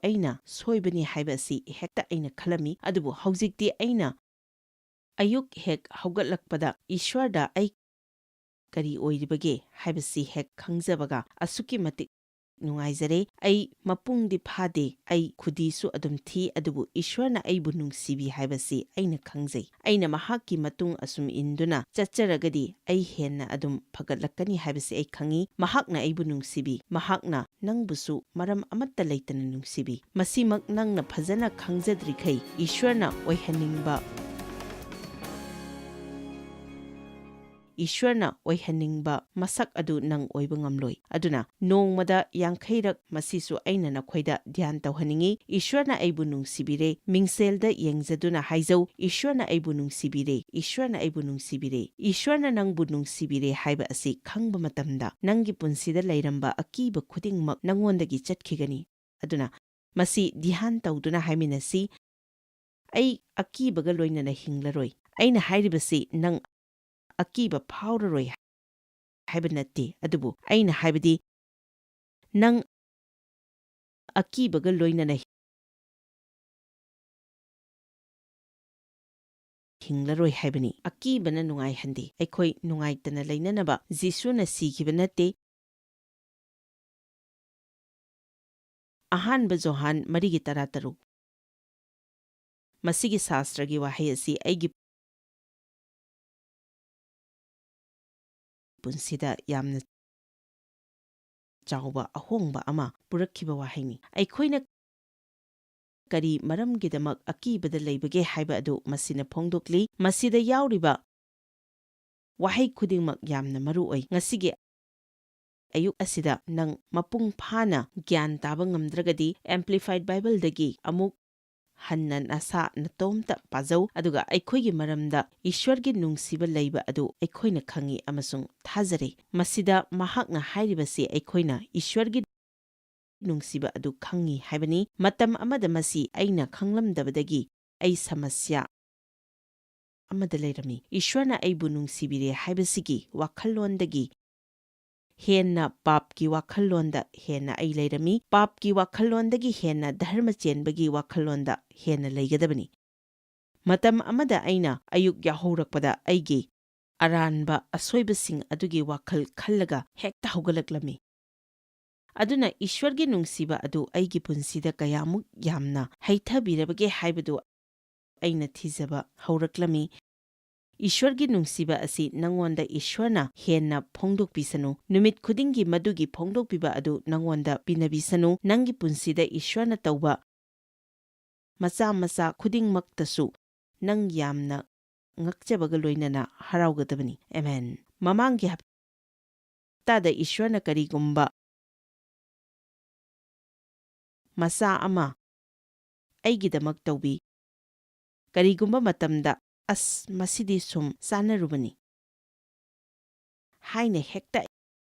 ꯑꯩꯅ ꯁꯣꯏꯕꯅꯤ ꯍꯥꯏꯕ ꯑꯁꯤ ꯍꯦꯛꯇ ꯑꯩꯅ ꯈꯜꯂꯝꯃꯤ꯫ ꯑꯗꯨꯕꯨ ꯍꯧꯖꯤꯛꯇꯤ ꯑꯩꯅ ꯑꯌꯨꯛ ꯍꯦꯛ ꯍꯧꯒꯠꯂꯛꯄꯗ ꯏꯁ꯭ꯋꯔꯗ ꯑꯩ ꯀꯔꯤ ꯑꯣꯏꯔꯤꯕꯒꯦ ꯍꯥꯏꯕꯁꯤ ꯍꯦꯛ ꯈꯪꯖꯕꯒ ꯑꯁꯨꯛꯀꯤ ꯃꯇꯤꯛ ꯅꯨꯡꯉꯥꯏꯖꯔꯦ꯫ ꯑꯩ ꯃꯄꯨꯡꯗꯤ ꯐꯥꯗꯦ, ꯑꯩ ꯈꯨꯗꯤꯁꯨ ꯑꯗꯨꯝ ꯊꯤ, ꯑꯗꯨꯕꯨ ꯏꯁ꯭ꯋꯔꯅ ꯑꯩꯕꯨ ꯅꯨꯡꯁꯤꯕꯤ ꯍꯥꯏꯕꯁꯤ ꯑꯩꯅ ꯈꯪꯖꯩ꯫ ꯑꯩꯅ ꯃꯍꯥꯛꯀꯤ ꯃꯇꯨꯡ ꯑꯁꯨꯝ ꯏꯟꯗꯨꯅ ꯆꯠꯆꯔꯒꯗꯤ ꯑꯩ ꯍꯦꯟꯅ ꯑꯗꯨꯝ ꯐꯒꯠꯂꯛꯀꯅꯤ ꯍꯥꯏꯕꯁꯤ ꯑꯩ ꯈꯪꯏ꯫ ꯃꯍꯥꯛꯅ ꯑꯩꯕꯨ ꯅꯨꯡꯁꯤꯕꯤ, ꯃꯍꯥꯛꯅ ꯅꯪꯕꯨꯁꯨ ꯃꯔꯝ ꯑꯃꯠꯇ ꯂꯩꯇꯅ ꯅꯨꯡꯁꯤꯕꯤ꯫ ꯃꯁꯤꯃꯛ ꯅꯪꯅ ꯐꯖꯅ ꯈꯪꯖꯗ꯭ꯔꯤꯈꯩ ꯏꯁ꯭ꯋꯔꯅ ꯑꯣꯏꯍꯟꯅꯤꯡꯕ ꯏꯁ꯭ꯋꯔꯅ ꯑꯣꯏꯍꯟꯅꯤꯡꯕ ꯃꯁꯛ ꯑꯗꯨ ꯅꯪ ꯑꯣꯏꯕ ꯉꯝꯂꯣꯏ꯫ ꯑꯗꯨꯅ ꯅꯣꯡꯃꯗ ꯌꯥꯡꯈꯩꯔꯛ, ꯃꯁꯤꯁꯨ ꯑꯩꯅ ꯅꯈꯣꯏꯗ ꯙ꯭ꯌꯥꯟ ꯇꯧꯍꯟꯅꯤꯡꯏ, "ꯏꯁ꯭ꯋꯔꯅ ꯑꯩꯕꯨ ꯅꯨꯡꯁꯤꯕꯤꯔꯦ"꯫ ꯃꯤꯡꯁꯦꯜꯗ ꯌꯦꯡꯖꯗꯨꯅ ꯍꯥꯏꯖꯧ, "ꯏꯁ꯭ꯋꯔꯅ ꯑꯩꯕꯨ ꯅꯨꯡꯁꯤꯕꯤꯔꯦ, ꯏꯁ꯭ꯋꯔꯅ ꯑꯩꯕꯨ ꯅꯨꯡꯁꯤꯕꯤꯔꯦ"꯫ ꯏꯁ꯭ꯋꯔꯅ ꯅꯪꯕꯨ ꯅꯨꯡꯁꯤꯕꯤꯔꯦ ꯍꯥꯏꯕ ꯑꯁꯤ ꯈꯪꯕ ꯃꯇꯝꯗ ꯅꯪꯒꯤ ꯄꯨꯟꯁꯤꯗ ꯂꯩꯔꯝꯕ ꯑꯀꯤꯕ ꯈꯨꯗꯤꯡꯃꯛ ꯅꯪꯉꯣꯟꯗꯒꯤ ꯆꯠꯈꯤꯒꯅꯤ꯫ ꯑꯗꯨꯅ ꯃꯁꯤ ꯙ꯭ꯌꯥꯟ ꯇꯧꯗꯨꯅ ꯍꯥꯏꯃꯤꯟꯅꯁꯤ, "ꯑꯩ ꯑꯀꯤꯕꯒ ꯂꯣꯏꯅꯅ ꯍꯤꯡꯂꯔꯣꯏ"꯫ ꯑꯩꯅ ꯍꯥꯏꯔꯤꯕꯁꯤ ꯅꯪ ꯑꯀꯤꯕ ꯐꯥꯎꯔꯔꯣꯏ ꯍꯥꯏꯕ ꯅꯠꯇꯦ, ꯑꯗꯨꯕꯨ ꯑꯩꯅ ꯍꯥꯏꯕꯗꯤ ꯅꯪ ꯑꯀꯤꯕꯒ ꯂꯣꯏꯅꯅ ꯍꯤꯡꯂꯔꯣꯏ ꯍꯥꯏꯕꯅꯤ꯫ ꯑꯀꯤꯕꯅ ꯅꯨꯡꯉꯥꯏꯍꯟꯗꯦ꯫ ꯑꯩꯈꯣꯏ ꯅꯨꯡꯉꯥꯏꯇꯅ ꯂꯩꯅꯅꯕ ꯖꯤꯁꯨꯅ ꯁꯤꯈꯤꯕ ꯅꯠꯇꯦ꯫ ꯑꯍꯥꯟꯕ ꯖꯣꯍꯥꯟ ꯃꯔꯤꯒꯤ ꯇꯔꯥꯇꯔꯨꯛ꯫ ꯃꯁꯤꯒꯤ ꯁꯥꯁꯇ꯭ꯔꯒꯤ ꯋꯥꯍꯩ ꯑꯁꯤ ꯑꯩꯒꯤ ꯄꯨꯟꯁꯤꯗ ꯌꯥꯝꯅ ꯆꯥꯎꯕ ꯑꯍꯣꯡꯕ ꯑꯃ ꯄꯨꯔꯛꯈꯤꯕ ꯋꯥꯍꯩꯅꯤ꯫ ꯑꯩꯈꯣꯏꯅ ꯀꯔꯤ ꯃꯔꯝꯒꯤꯗꯃꯛ ꯑꯀꯤꯕꯗ ꯂꯩꯕꯒꯦ ꯍꯥꯏꯕ ꯑꯗꯨ ꯃꯁꯤꯅ ꯐꯣꯡꯗꯣꯛꯂꯤ꯫ ꯃꯁꯤꯗ ꯌꯥꯎꯔꯤꯕ ꯋꯥꯍꯩ ꯈꯨꯗꯤꯡꯃꯛ ꯌꯥꯝꯅ ꯃꯔꯨ ꯑꯣꯏ꯫ ꯉꯁꯤꯒꯤ ꯑꯌꯨꯛ ꯑꯁꯤꯗ ꯅꯪ ꯃꯄꯨꯡ ꯐꯥꯅ ꯒ꯭ꯌꯥꯟ ꯇꯥꯕ ꯉꯝꯗ꯭ꯔꯒꯗꯤ, Amplified Bibleꯗꯒꯤ ꯑꯃꯨꯛ ꯍꯟꯅ ꯅꯁꯥ ꯅꯇꯣꯝꯇ ꯄꯥꯖꯧ, ꯑꯗꯨꯒ ꯑꯩꯈꯣꯏꯒꯤ ꯃꯔꯝꯗ ꯏꯁ꯭ꯋꯔꯒꯤ ꯅꯨꯡꯁꯤꯕ ꯂꯩꯕ ꯑꯗꯨ ꯑꯩꯈꯣꯏꯅ ꯈꯪꯏ ꯑꯃꯁꯨꯡ ꯊꯥꯖꯔꯤ꯫ ꯃꯁꯤꯗ ꯃꯍꯥꯛꯅ ꯍꯥꯏꯔꯤꯕꯁꯤ ꯑꯩꯈꯣꯏꯅ ꯏꯁ꯭ꯋꯔꯒꯤ ꯅꯨꯡꯁꯤꯕ ꯑꯗꯨ ꯈꯪꯏ ꯍꯥꯏꯕꯅꯤ꯫ ꯃꯇꯝ ꯑꯃꯗ ꯃꯁꯤ ꯑꯩꯅ ꯈꯪꯂꯝꯗꯕꯗꯒꯤ ꯑꯩ ꯁꯃꯁ꯭ꯌꯥ ꯑꯃꯗ ꯂꯩꯔꯝꯃꯤ꯫ ꯏꯁ꯭ꯋꯔꯅ ꯑꯩꯕꯨ ꯅꯨꯡꯁꯤꯕꯤꯔꯦ ꯍꯥꯏꯕꯁꯤꯒꯤ ꯋꯥꯈꯜꯂꯣꯟꯗꯒꯤ ꯍꯦꯟꯅ ꯄꯥꯞꯀꯤ ꯋꯥꯈꯜꯂꯣꯟꯗ ꯍꯦꯟꯅ ꯑꯩ ꯂꯩꯔꯝꯃꯤ꯫ ꯄꯥꯞꯀꯤ ꯋꯥꯈꯜꯂꯣꯟꯗꯒꯤ ꯍꯦꯟꯅ ꯙꯔꯃ ꯆꯦꯟꯕꯒꯤ ꯋꯥꯈꯜꯂꯣꯟꯗ ꯍꯦꯟꯅ ꯂꯩꯒꯗꯕꯅꯤ꯫ ꯃꯇꯝ ꯑꯃꯗ ꯑꯩꯅ ꯑꯌꯨꯛ ꯌꯥꯍꯧꯔꯛꯄꯗ ꯑꯩꯒꯤ ꯑꯔꯥꯟꯕ ꯑꯁꯣꯏꯕꯁꯤꯡ ꯑꯗꯨꯒꯤ ꯋꯥꯈꯜ ꯈꯜꯂꯒ ꯍꯦꯛꯇ ꯍꯧꯒꯠꯂꯛꯂꯝꯃꯤ꯫ ꯑꯗꯨꯅ ꯏꯁ꯭ꯋꯔꯒꯤ ꯅꯨꯡꯁꯤꯕ ꯑꯗꯨ ꯑꯩꯒꯤ ꯄꯨꯟꯁꯤꯗ ꯀꯌꯥꯃꯨꯛ ꯌꯥꯝꯅ ꯍꯩꯊꯕꯤꯔꯕꯒꯦ ꯍꯥꯏꯕꯗꯨ ꯑꯩꯅ ꯊꯤꯖꯕ ꯍꯧꯔꯛꯂꯝꯃꯤ꯫ ꯏꯁ꯭ꯋꯔꯒꯤ ꯅꯨꯡꯁꯤꯕ ꯑꯁꯤ ꯅꯉꯣꯟꯗ ꯏꯁ꯭ꯋꯔꯅ ꯍꯦꯟꯅ ꯐꯣꯡꯗꯣꯛꯄꯤꯁꯅꯨ꯫ ꯅꯨꯃꯤꯠ ꯈꯨꯗꯤꯡꯒꯤ ꯃꯗꯨꯒꯤ ꯐꯣꯡꯗꯣꯛꯄꯤꯕ ꯑꯗꯨ ꯅꯉꯣꯟꯗ ꯄꯤꯅꯕꯤꯁꯅꯨ꯫ ꯅꯪꯒꯤ ꯄꯨꯟꯁꯤꯗ ꯏꯁ꯭ꯋꯔꯅ ꯇꯧꯕ ꯃꯆꯥ ꯃꯆꯥ ꯈꯨꯗꯤꯡꯃꯛꯇꯁꯨ ꯅꯪ ꯌꯥꯝꯅ ꯉꯛꯆꯕꯒ ꯂꯣꯏꯅꯅ ꯍꯔꯥꯎꯒꯗꯕꯅꯤ꯫ ꯑꯦꯃꯦꯟ꯫ ꯃꯃꯥꯡꯒꯤ ꯍꯞꯇꯥꯗ ꯏꯁ꯭ꯋꯔꯅ ꯀꯔꯤꯒꯨꯝꯕ ꯃꯆꯥ ꯑꯃ ꯑꯩꯒꯤꯗꯃꯛ ꯇꯧꯕꯤ꯫ ꯀꯔꯤꯒꯨꯝꯕ ꯃꯇꯝꯗ, "ꯑꯁ, ꯃꯁꯤꯗꯤ ꯁꯨꯝ ꯆꯥꯟꯅꯔꯨꯕꯅꯤ" ꯍꯥꯏꯅ ꯍꯦꯛꯇ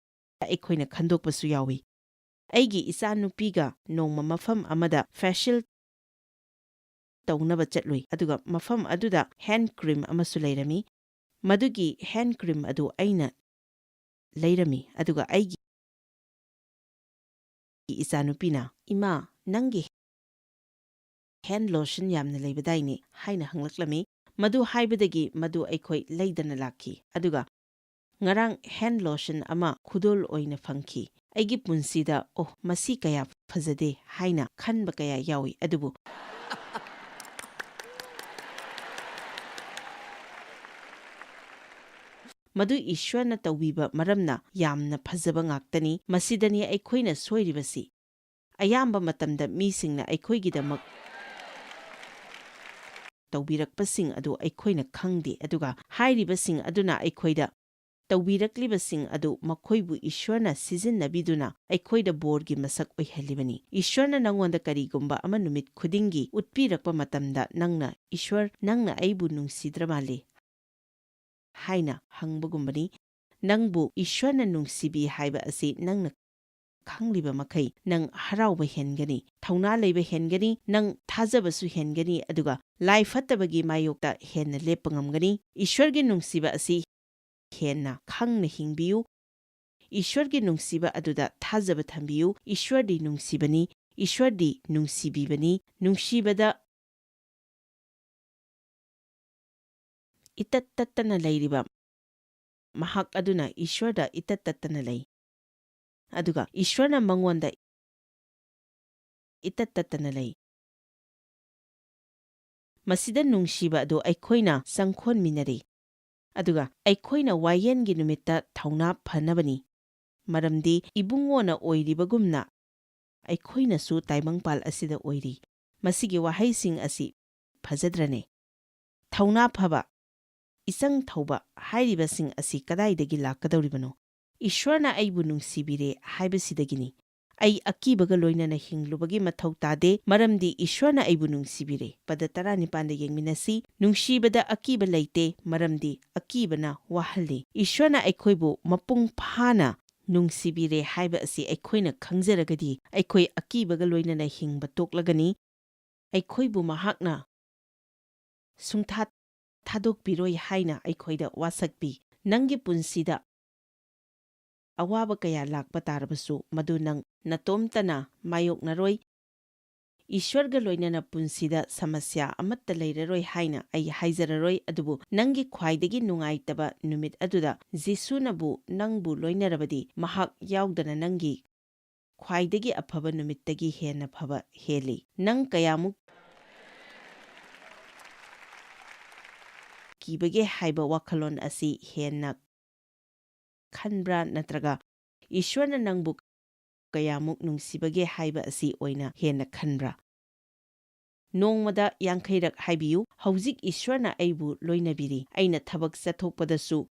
ꯑꯩꯈꯣꯏꯅ ꯈꯟꯗꯣꯛꯄꯁꯨ ꯌꯥꯎꯏ꯫ ꯑꯩꯒꯤ ꯏꯆꯥꯅꯨꯄꯤꯒ ꯅꯣꯡꯃ ꯃꯐꯝ ꯑꯃꯗ facial ꯇꯧꯅꯕ ꯆꯠꯂꯨꯏ, ꯑꯗꯨꯒ ꯃꯐꯝ ꯑꯗꯨꯗ hand cream ꯑꯃꯁꯨ ꯂꯩꯔꯝꯃꯤ꯫ ꯃꯗꯨꯒꯤ hand cream ꯑꯗꯨ ꯑꯩꯅ ꯂꯩꯔꯝꯃꯤ, ꯑꯗꯨꯒ ꯑꯩꯒꯤ ꯏꯆꯥꯅꯨꯄꯤꯅ, "ꯏꯃꯥ, ꯅꯪꯒꯤ hand lotion ꯌꯥꯝꯅ ꯂꯩꯕꯗꯥꯏꯅꯦ?" ꯍꯥꯏꯅ ꯍꯪꯂꯛꯂꯝꯃꯤ꯫ ꯃꯗꯨ ꯍꯥꯏꯕꯗꯒꯤ ꯃꯗꯨ ꯑꯩꯈꯣꯏ ꯂꯩꯗꯅ ꯂꯥꯛꯈꯤ꯫ ꯑꯗꯨꯒ ꯉꯔꯥꯡ hand lotion ꯑꯃ ꯈꯨꯗꯣꯜ ꯑꯣꯏꯅ ꯐꯪꯈꯤ꯫ ꯑꯩꯒꯤ ꯄꯨꯟꯁꯤꯗ, "ꯑꯣ, ꯃꯁꯤ ꯀꯌꯥ ꯐꯖꯗꯦ" ꯍꯥꯏꯅ ꯈꯟꯕ ꯀꯌꯥ ꯌꯥꯎꯏ, ꯑꯗꯨꯕꯨ ꯃꯗꯨ ꯏꯁ꯭ꯋꯔꯅ ꯇꯧꯕꯤꯕ ꯃꯔꯝꯅ ꯌꯥꯝꯅ ꯐꯖꯕ ꯉꯥꯛꯇꯅꯤ꯫ ꯃꯁꯤꯗꯅꯤ ꯑꯩꯈꯣꯏꯅ ꯁꯣꯏꯔꯤꯕꯁꯤ꯫ ꯑꯌꯥꯝꯕ ꯃꯇꯝꯗ ꯃꯤꯁꯤꯡꯅ ꯑꯩꯈꯣꯏꯒꯤꯗꯃꯛ ꯇꯧꯕꯤꯔꯛꯄꯁꯤꯡ ꯑꯗꯨ ꯑꯩꯈꯣꯏꯅ ꯈꯪꯗꯦ, ꯑꯗꯨꯒ ꯍꯥꯏꯔꯤꯕꯁꯤꯡ ꯑꯗꯨꯅ ꯑꯩꯈꯣꯏꯗ ꯇꯧꯕꯤꯔꯛꯂꯤꯕꯁꯤꯡ ꯑꯗꯨ ꯃꯈꯣꯏꯕꯨ ꯏꯁ꯭ꯋꯔꯅ ꯁꯤꯖꯤꯟꯅꯕꯤꯗꯨꯅ ꯑꯩꯈꯣꯏꯗ ꯕꯣꯔꯒꯤ ꯃꯁꯛ ꯑꯣꯏꯍꯜꯂꯤꯕꯅꯤ꯫ ꯏꯁ꯭ꯋꯔꯅ ꯅꯪꯉꯣꯟꯗ ꯀꯔꯤꯒꯨꯝꯕ ꯑꯃ ꯅꯨꯃꯤꯠ ꯈꯨꯗꯤꯡꯒꯤ ꯎꯠꯄꯤꯔꯛꯄ ꯃꯇꯝꯗ, ꯅꯪꯅ, "ꯏꯁ꯭ꯋꯔ, ꯅꯪꯅ ꯑꯩꯕꯨ ꯅꯨꯡꯁꯤꯗ꯭ꯔ ꯃꯥꯜꯂꯦ" ꯍꯥꯏꯅ ꯍꯪꯕꯒꯨꯝꯕꯅꯤ꯫ ꯅꯪꯕꯨ ꯏꯁ꯭ꯋꯔꯅ ꯅꯨꯡꯁꯤꯕꯤ ꯍꯥꯏꯕ ꯑꯁꯤ ꯅꯪꯅ ꯈꯪꯂꯤꯕ ꯃꯈꯩ, ꯅꯪ ꯍꯔꯥꯎꯕ ꯍꯦꯟꯒꯅꯤ, ꯊꯧꯅꯥ ꯂꯩꯕ ꯍꯦꯟꯒꯅꯤ, ꯅꯪ ꯊꯥꯖꯕꯁꯨ ꯍꯦꯟꯒꯅꯤ, ꯑꯗꯨꯒ ꯂꯥꯏ ꯐꯠꯇꯕꯒꯤ ꯃꯥꯌꯣꯛꯇ ꯍꯦꯟꯅ ꯂꯦꯞꯄ ꯉꯝꯒꯅꯤ꯫ ꯏꯁ꯭ꯋꯔꯒꯤ ꯅꯨꯡꯁꯤꯕ ꯑꯁꯤ ꯍꯦꯟꯅ ꯈꯪꯅ ꯍꯤꯡꯕꯤꯌꯨ꯫ ꯏꯁ꯭ꯋꯔꯒꯤ ꯅꯨꯡꯁꯤꯕ ꯑꯗꯨꯗ ꯊꯥꯖꯕ ꯊꯝꯕꯤꯌꯨ꯫ ꯏꯁ꯭ꯋꯔꯗꯤ ꯅꯨꯡꯁꯤꯕꯅꯤ, ꯏꯁ꯭ꯋꯔꯗꯤ ꯅꯨꯡꯁꯤꯕꯤꯕꯅꯤ꯫ ꯅꯨꯡꯁꯤꯕꯗ ꯏꯇꯠ ꯇꯠꯇꯅ ꯂꯩꯔꯤꯕ ꯃꯍꯥꯛ ꯑꯗꯨꯅ ꯏꯁ꯭ꯋꯔꯗ ꯏꯇꯠ ꯇꯠꯇꯅ ꯂꯩ, ꯑꯗꯨꯒ ꯏꯁ꯭ꯋꯔꯅ ꯃꯉꯣꯟꯗ ꯏꯇꯠ ꯇꯠꯇꯅ ꯂꯩ꯫ ꯃꯁꯤꯗ ꯅꯨꯡꯁꯤꯕ ꯑꯗꯨ ꯑꯩꯈꯣꯏꯅ ꯆꯪꯈꯣꯟꯃꯤꯟꯅꯔꯤ, ꯑꯗꯨꯒ ꯑꯩꯈꯣꯏꯅ ꯋꯥꯌꯦꯟꯒꯤ ꯅꯨꯃꯤꯠꯇ ꯊꯧꯅꯥ ꯐꯅꯕꯅꯤ, ꯃꯔꯝꯗꯤ ꯏꯕꯨꯡꯉꯣꯅ ꯑꯣꯏꯔꯤꯕꯒꯨꯝꯅ ꯑꯩꯈꯣꯏꯅꯁꯨ ꯇꯥꯏꯕꯪꯄꯥꯜ ꯑꯁꯤꯗ ꯑꯣꯏꯔꯤ꯫ ꯃꯁꯤꯒꯤ ꯋꯥꯍꯩꯁꯤꯡ ꯑꯁꯤ ꯐꯖꯗ꯭ꯔꯅꯦ? ꯊꯧꯅꯥ ꯐꯕ, ꯏꯆꯪ ꯊꯧꯕ ꯍꯥꯏꯔꯤꯕꯁꯤꯡ ꯑꯁꯤ ꯀꯗꯥꯏꯗꯒꯤ ꯂꯥꯛꯀꯗꯧꯔꯤꯕꯅꯣ? "ꯏꯁ꯭ꯋꯔꯅ ꯑꯩꯕꯨ ꯅꯨꯡꯁꯤꯕꯤꯔꯦ" ꯍꯥꯏꯕꯁꯤꯗꯒꯤꯅꯤ꯫ "ꯑꯩ ꯑꯀꯤꯕꯒ ꯂꯣꯏꯅꯅ ꯍꯤꯡꯂꯨꯕꯒꯤ ꯃꯊꯧ ꯇꯥꯗꯦ, ꯃꯔꯝꯗꯤ ꯏꯁ꯭ꯋꯔꯅ ꯑꯩꯕꯨ ꯅꯨꯡꯁꯤꯕꯤꯔꯦ"꯫ ꯄꯗ ꯇꯔꯥꯅꯤꯄꯥꯟꯗ ꯌꯦꯡꯃꯤꯟꯅꯁꯤ꯫ ꯅꯨꯡꯁꯤꯕꯗ ꯑꯀꯤꯕ ꯂꯩꯇꯦ, ꯃꯔꯝꯗꯤ ꯑꯀꯤꯕꯅ ꯋꯥꯍꯜꯂꯤ꯫ ꯏꯁ꯭ꯋꯔꯅ ꯑꯩꯈꯣꯏꯕꯨ ꯃꯄꯨꯡ ꯐꯥꯅ ꯅꯨꯡꯁꯤꯕꯤꯔꯦ ꯍꯥꯏꯕ ꯑꯁꯤ ꯑꯩꯈꯣꯏꯅ ꯈꯪꯖꯔꯒꯗꯤ, ꯑꯩꯈꯣꯏ ꯑꯀꯤꯕꯒ ꯂꯣꯏꯅꯅ ꯍꯤꯡꯕ ꯇꯣꯛꯂꯒꯅꯤ꯫ ꯑꯩꯈꯣꯏꯕꯨ ꯃꯍꯥꯛꯅ ꯁꯨꯡꯊꯥ ꯊꯥꯗꯣꯛꯄꯤꯔꯣꯏ ꯍꯥꯏꯅ ꯑꯩꯈꯣꯏꯗ ꯋꯥꯁꯛꯄꯤ꯫ ꯅꯪꯒꯤ ꯄꯨꯟꯁꯤꯗ ꯑꯋꯥꯕ ꯀꯌꯥ ꯂꯥꯛꯄ ꯇꯥꯔꯕꯁꯨ, ꯃꯗꯨ ꯅꯪ ꯅꯇꯣꯝꯇꯅ ꯃꯥꯌꯣꯛꯅꯔꯣꯏ꯫ ꯏꯁ꯭ꯋꯔꯒ ꯂꯣꯏꯅꯅ ꯄꯨꯟꯁꯤꯗ ꯁꯃꯁ꯭ꯌꯥ ꯑꯃꯠꯇ ꯂꯩꯔꯔꯣꯏ ꯍꯥꯏꯅ ꯑꯩ ꯍꯥꯏꯖꯔꯔꯣꯏ, ꯑꯗꯨꯕꯨ ꯅꯪꯒꯤ ꯈ꯭ꯋꯥꯏꯗꯒꯤ ꯅꯨꯡꯉꯥꯏꯇꯕ ꯅꯨꯃꯤꯠ ꯑꯗꯨꯗ ꯖꯤꯁꯨꯅꯕꯨ ꯅꯪꯕꯨ ꯂꯣꯏꯅꯔꯕꯗꯤ, ꯃꯍꯥꯛ ꯌꯥꯎꯗꯅ ꯅꯪꯒꯤ ꯈ꯭ꯋꯥꯏꯗꯒꯤ ꯑꯐꯕ ꯅꯨꯃꯤꯠꯇꯒꯤ ꯍꯦꯟꯅ ꯐꯕ ꯍꯦꯜꯂꯤ꯫ ꯅꯪ ꯀꯌꯥꯃꯨꯛ ꯀꯤꯕꯒꯦ ꯍꯥꯏꯕ ꯋꯥꯈꯜꯂꯣꯟ ꯑꯁꯤ ꯍꯦꯟꯅ ꯈꯟꯕ꯭ꯔꯥ, ꯅꯠꯇ꯭ꯔꯒ ꯏꯁ꯭ꯋꯔꯅ ꯅꯪꯕꯨ ꯀꯌꯥꯃꯨꯛ ꯅꯨꯡꯁꯤꯕꯒꯦ ꯍꯥꯏꯕ ꯑꯁꯤ ꯑꯣꯏꯅ ꯍꯦꯟꯅ ꯈꯟꯕ꯭ꯔꯥ? ꯅꯣꯡꯃꯗ ꯌꯥꯡꯈꯩꯔꯛ ꯍꯥꯏꯕꯤꯌꯨ, "ꯍꯧꯖꯤꯛ ꯏꯁ꯭ꯋꯔꯅ ꯑꯩꯕꯨ ꯂꯣꯏꯅꯕꯤꯔꯤ꯫ ꯑꯩꯅ ꯊꯕꯛ ꯆꯠꯊꯣꯛꯄꯗꯁꯨ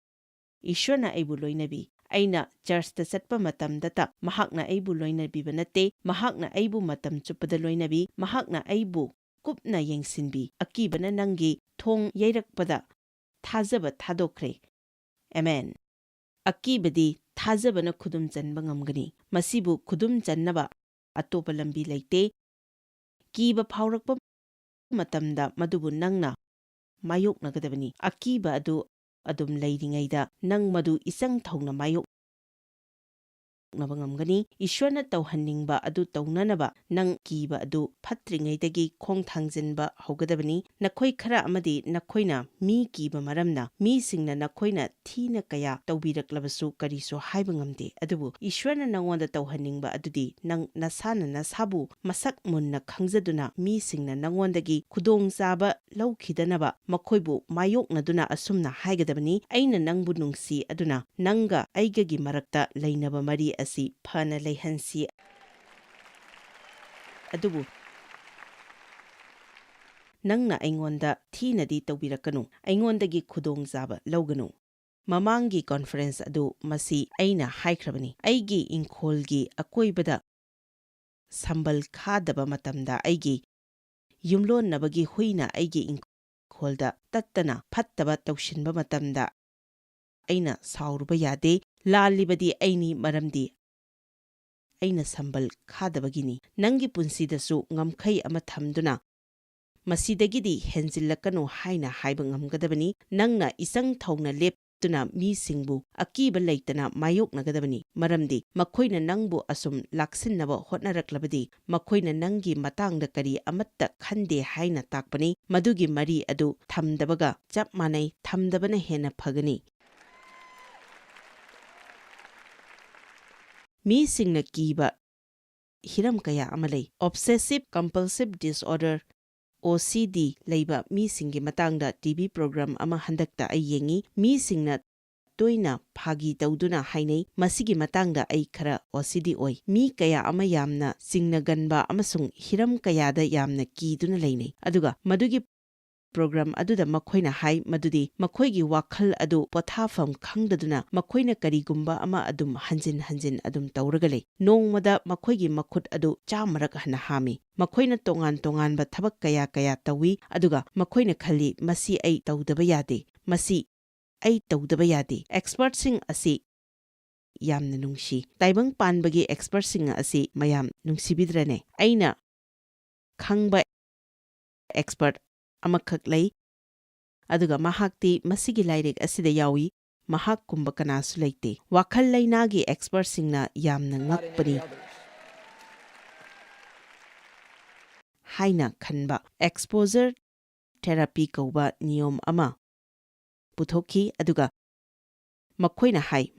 ꯏꯁ꯭ꯋꯔꯅ ꯑꯩꯕꯨ ꯂꯣꯏꯅꯕꯤ꯫ ꯑꯩꯅ ꯆꯔꯆꯇ ꯆꯠꯄ ꯃꯇꯝꯗꯇ ꯃꯍꯥꯛꯅ ꯑꯩꯕꯨ ꯂꯣꯏꯅꯕꯤꯕ ꯅꯠꯇꯦ, ꯃꯍꯥꯛꯅ ꯑꯩꯕꯨ ꯃꯇꯝ ꯆꯨꯞꯄꯗ ꯂꯣꯏꯅꯕꯤ, ꯃꯍꯥꯛꯅ ꯑꯩꯕꯨ ꯀꯨꯞꯅ ꯌꯦꯡꯁꯤꯟꯕꯤ꯫ ꯑꯀꯤꯕꯅ ꯅꯪꯒꯤ ꯊꯣꯡ ꯌꯩꯔꯛꯄꯗ ꯊꯥꯖꯕ ꯊꯥꯗꯣꯛꯈ꯭ꯔꯦ꯫" ꯑꯦꯃꯦꯟ꯫ ꯑꯀꯤꯕꯗꯤ ꯊꯥꯖꯕꯅ ꯈꯨꯗꯨꯝ ꯆꯟꯕ ꯉꯝꯒꯅꯤ꯫ ꯃꯁꯤꯕꯨ ꯈꯨꯗꯨꯝ ꯆꯟꯅꯕ ꯑꯇꯣꯞꯄ ꯂꯝꯕꯤ ꯂꯩꯇꯦ꯫ ꯀꯤꯕ ꯐꯥꯎꯔꯛꯄ ꯃꯇꯝꯗ ꯃꯗꯨꯕꯨ ꯅꯪꯅ ꯃꯥꯌꯣꯛꯅꯒꯗꯕꯅꯤ꯫ ꯑꯀꯤꯕ ꯑꯗꯨ ꯑꯗꯨꯝ ꯂꯩꯔꯤꯉꯩꯗ ꯅꯪ ꯃꯗꯨ ꯏꯆꯪ ꯊꯧꯅ ꯃꯥꯌꯣꯛ ꯅꯕ ꯉꯝꯒꯅꯤ꯫ ꯏꯁ꯭ꯋꯔꯅ ꯇꯧꯍꯟꯅꯤꯡꯕ ꯑꯗꯨ ꯇꯧꯅꯅꯕ ꯅꯪ ꯀꯤꯕ ꯑꯗꯨ ꯐꯠꯇ꯭ꯔꯤꯉꯩꯗꯒꯤ ꯈꯣꯡ ꯊꯥꯡꯖꯤꯟꯕ ꯍꯧꯒꯗꯕꯅꯤ꯫ ꯅꯈꯣꯏ ꯈꯔ ꯑꯃꯗꯤ ꯅꯈꯣꯏꯅ ꯃꯤ ꯀꯤꯕ ꯃꯔꯝꯅ ꯃꯤꯁꯤꯡꯅ ꯅꯈꯣꯏꯅ ꯊꯤꯅ ꯀꯌꯥ ꯇꯧꯕꯤꯔꯛꯂꯕꯁꯨ ꯀꯔꯤꯁꯨ ꯍꯥꯏꯕ ꯉꯝꯗꯦ꯫ ꯑꯗꯨꯕꯨ ꯏꯁ꯭ꯋꯔꯅ ꯅꯉꯣꯟꯗ ꯇꯧꯍꯟꯅꯤꯡꯕ ꯑꯗꯨꯗꯤ ꯅꯪ ꯅꯁꯥꯅ ꯅꯁꯥꯕꯨ ꯃꯁꯛ ꯃꯨꯟꯅ ꯈꯪꯖꯗꯨꯅ ꯃꯤꯁꯤꯡꯅ ꯅꯉꯣꯟꯗꯒꯤ ꯈꯨꯗꯣꯡꯆꯥꯕ ꯂꯧꯈꯤꯗꯅꯕ ꯃꯈꯣꯏꯕꯨ ꯃꯥꯌꯣꯛꯅꯗꯨꯅ ꯑꯁꯨꯝꯅ ꯍꯥꯏꯒꯗꯕꯅꯤ, "ꯑꯩꯅ ꯅꯪꯕꯨ ꯅꯨꯡꯁꯤ, ꯑꯗꯨꯅ ꯅꯪꯒ ꯑꯩꯒꯒꯤ ꯃꯔꯛꯇ ꯂꯩꯅꯕ ꯃꯔꯤ ꯑꯁꯤ ꯐꯅ ꯂꯩꯍꯟꯁꯤ꯫ ꯑꯗꯨꯕꯨ ꯅꯪꯅ ꯑꯩꯉꯣꯟꯗ ꯊꯤꯅꯗꯤ ꯇꯧꯕꯤꯔꯛꯀꯅꯨ, ꯑꯩꯉꯣꯟꯗꯒꯤ ꯈꯨꯗꯣꯡꯆꯥꯕ ꯂꯧꯒꯅꯨ꯫" ꯃꯃꯥꯡꯒꯤ ꯀꯣꯟꯐꯔꯦꯟꯁ ꯑꯗꯨ ꯃꯁꯤ ꯑꯩꯅ ꯍꯥꯏꯈ꯭ꯔꯕꯅꯤ꯫ ꯑꯩꯒꯤ ꯏꯪꯈꯣꯜꯒꯤ ꯑꯀꯣꯏꯕꯗ ꯁꯝꯕꯜ ꯈꯥꯗꯕ ꯃꯇꯝꯗ ꯑꯩꯒꯤ ꯌꯨꯝꯂꯣꯟꯅꯕꯒꯤ ꯍꯨꯏꯅ ꯑꯩꯒꯤ ꯏꯪꯈꯣꯜꯗ ꯇꯠꯇꯅ ꯐꯠꯇꯕ ꯇꯧꯁꯤꯟꯕ ꯃꯇꯝꯗ ꯑꯩꯅ ꯁꯥꯎꯔꯨꯕ ꯌꯥꯗꯦ꯫ ꯂꯥꯜꯂꯤꯕꯗꯤ ꯑꯩꯅꯤ, ꯃꯔꯝꯗꯤ ꯑꯩꯅ ꯁꯝꯕꯜ ꯈꯥꯗꯕꯒꯤꯅꯤ꯫ ꯅꯪꯒꯤ ꯄꯨꯟꯁꯤꯗꯁꯨ ꯉꯝꯈꯩ ꯑꯃ ꯊꯝꯗꯨꯅ ꯃꯁꯤꯗꯒꯤꯗꯤ ꯍꯦꯟꯖꯤꯜꯂꯛꯀꯅꯨ ꯍꯥꯏꯅ ꯍꯥꯏꯕ ꯉꯝꯒꯗꯕꯅꯤ꯫ ꯅꯪꯅ ꯏꯆꯪ ꯊꯧꯅ ꯂꯦꯞꯇꯨꯅ ꯃꯤꯁꯤꯡꯕꯨ ꯑꯀꯤꯕ ꯂꯩꯇꯅ ꯃꯥꯌꯣꯛꯅꯒꯗꯕꯅꯤ, ꯃꯔꯝꯗꯤ ꯃꯈꯣꯏꯅ ꯅꯪꯕꯨ ꯑꯁꯨꯝ ꯂꯥꯛꯁꯤꯟꯅꯕ ꯍꯣꯠꯅꯔꯛꯂꯕꯗꯤ ꯃꯈꯣꯏꯅ ꯅꯪꯒꯤ ꯃꯇꯥꯡꯗ ꯀꯔꯤ ꯑꯃꯠꯇ ꯈꯟꯗꯦ ꯍꯥꯏꯅ ꯇꯥꯛꯄꯅꯤ꯫ ꯃꯗꯨꯒꯤ ꯃꯔꯤ ꯑꯗꯨ ꯊꯝꯗꯕꯒ ꯆꯞ ꯃꯥꯟꯅꯩ, ꯊꯝꯗꯕꯅ ꯍꯦꯟꯅ ꯐꯒꯅꯤ꯫ ꯃꯤꯁꯤꯡꯅ ꯀꯤꯕ ꯍꯤꯔꯝ ꯀꯌꯥ ꯑꯃ ꯂꯩ꯫ Obsessive compulsive disorder, ꯑꯣ ꯁꯤ ꯗꯤ ꯂꯩꯕ ꯃꯤꯁꯤꯡꯒꯤ ꯃꯇꯥꯡꯗ ꯇꯤ ꯚꯤ ꯄ꯭ꯔꯣꯒ꯭ꯔꯥꯝ ꯑꯃ ꯍꯟꯗꯛꯇ ꯑꯩ ꯌꯦꯡꯉꯤ꯫ ꯃꯤꯁꯤꯡꯅ ꯇꯣꯏꯅ ꯐꯥꯒꯤ ꯇꯧꯗꯨꯅ ꯍꯥꯏꯅꯩ, "ꯃꯁꯤꯒꯤ ꯃꯇꯥꯡꯗ ꯑꯩ ꯈꯔ ꯑꯣ ꯁꯤ ꯗꯤ ꯑꯣꯏ꯫" ꯃꯤ ꯀꯌꯥ ꯑꯃ ꯌꯥꯝꯅ ꯆꯤꯡꯅꯒꯟꯕ ꯑꯃꯁꯨꯡ ꯍꯤꯔꯝ ꯀꯌꯥꯗ ꯌꯥꯝꯅ ꯀꯤꯗꯨꯅ ꯂꯩꯅꯩ꯫ ꯑꯗꯨꯒ ꯃꯗꯨꯒꯤ ꯄ꯭ꯔꯣꯒ꯭ꯔꯥꯝ ꯑꯗꯨꯗ ꯃꯈꯣꯏꯅ ꯍꯥꯏ ꯃꯗꯨꯗꯤ ꯃꯈꯣꯏꯒꯤ ꯋꯥꯈꯜ ꯑꯗꯨ ꯄꯣꯊꯥꯐꯝ ꯈꯪꯗꯗꯨꯅ ꯃꯈꯣꯏꯅ ꯀꯔꯤꯒꯨꯝꯕ ꯑꯃ ꯑꯗꯨꯝ ꯍꯟꯖꯤꯟ ꯍꯟꯖꯤꯟ ꯑꯗꯨꯝ ꯇꯧꯔꯒ ꯂꯩ꯫ ꯅꯣꯡꯃꯗ ꯃꯈꯣꯏꯒꯤ ꯃꯈꯨꯠ ꯑꯗꯨ ꯆꯥꯝꯃꯔꯛ ꯍꯟꯅ ꯍꯥꯝꯃꯤ꯫ ꯃꯈꯣꯏꯅ ꯇꯣꯉꯥꯟ ꯇꯣꯉꯥꯟꯕ ꯊꯕꯛ ꯀꯌꯥ ꯀꯌꯥ ꯇꯧꯏ, ꯑꯗꯨꯒ ꯃꯈꯣꯏꯅ ꯈꯜꯂꯤ, "ꯃꯁꯤ ꯑꯩ ꯇꯧꯗꯕ ꯌꯥꯗꯦ, ꯃꯁꯤ ꯑꯩ ꯇꯧꯗꯕ ꯌꯥꯗꯦ꯫" ꯑꯦꯛꯁꯄꯔꯠꯁꯤꯡ ꯑꯁꯤ ꯌꯥꯝꯅ ꯅꯨꯡꯁꯤ꯫ ꯇꯥꯏꯕꯪ ꯄꯥꯟꯕꯒꯤ ꯑꯦꯛꯁꯄꯔꯠꯁꯤꯡ ꯑꯁꯤ ꯃꯌꯥꯝ ꯅꯨꯡꯁꯤꯕꯤꯗ꯭ꯔꯅꯦ? ꯑꯩꯅ ꯈꯪꯕ ꯑꯦꯛꯁꯄꯔꯠ ꯑꯃꯈꯛ ꯂꯩ, ꯑꯗꯨꯒ ꯃꯍꯥꯛꯇꯤ ꯃꯁꯤꯒꯤ ꯂꯥꯏꯔꯤꯛ ꯑꯁꯤꯗ ꯌꯥꯎꯏ꯫ ꯃꯍꯥꯛꯀꯨꯝꯕ ꯀꯅꯥꯁꯨ ꯂꯩꯇꯦ꯫ ꯋꯥꯈꯜ ꯂꯩꯅꯥꯒꯤ ꯑꯦꯛꯁꯄꯔꯠꯁꯤꯡꯅ ꯌꯥꯝꯅ ꯉꯛꯄꯅꯤ ꯍꯥꯏꯅ ꯈꯟꯕ ꯑꯦꯛꯁꯄꯣꯖꯔ ꯊꯦꯔꯥꯄꯤ ꯀꯧꯕ ꯅꯤꯌꯣꯝ ꯑꯃ ꯄꯨꯊꯣꯛꯈꯤ, ꯑꯗꯨꯒ ꯃꯈꯣꯏꯅ ꯍꯥꯏ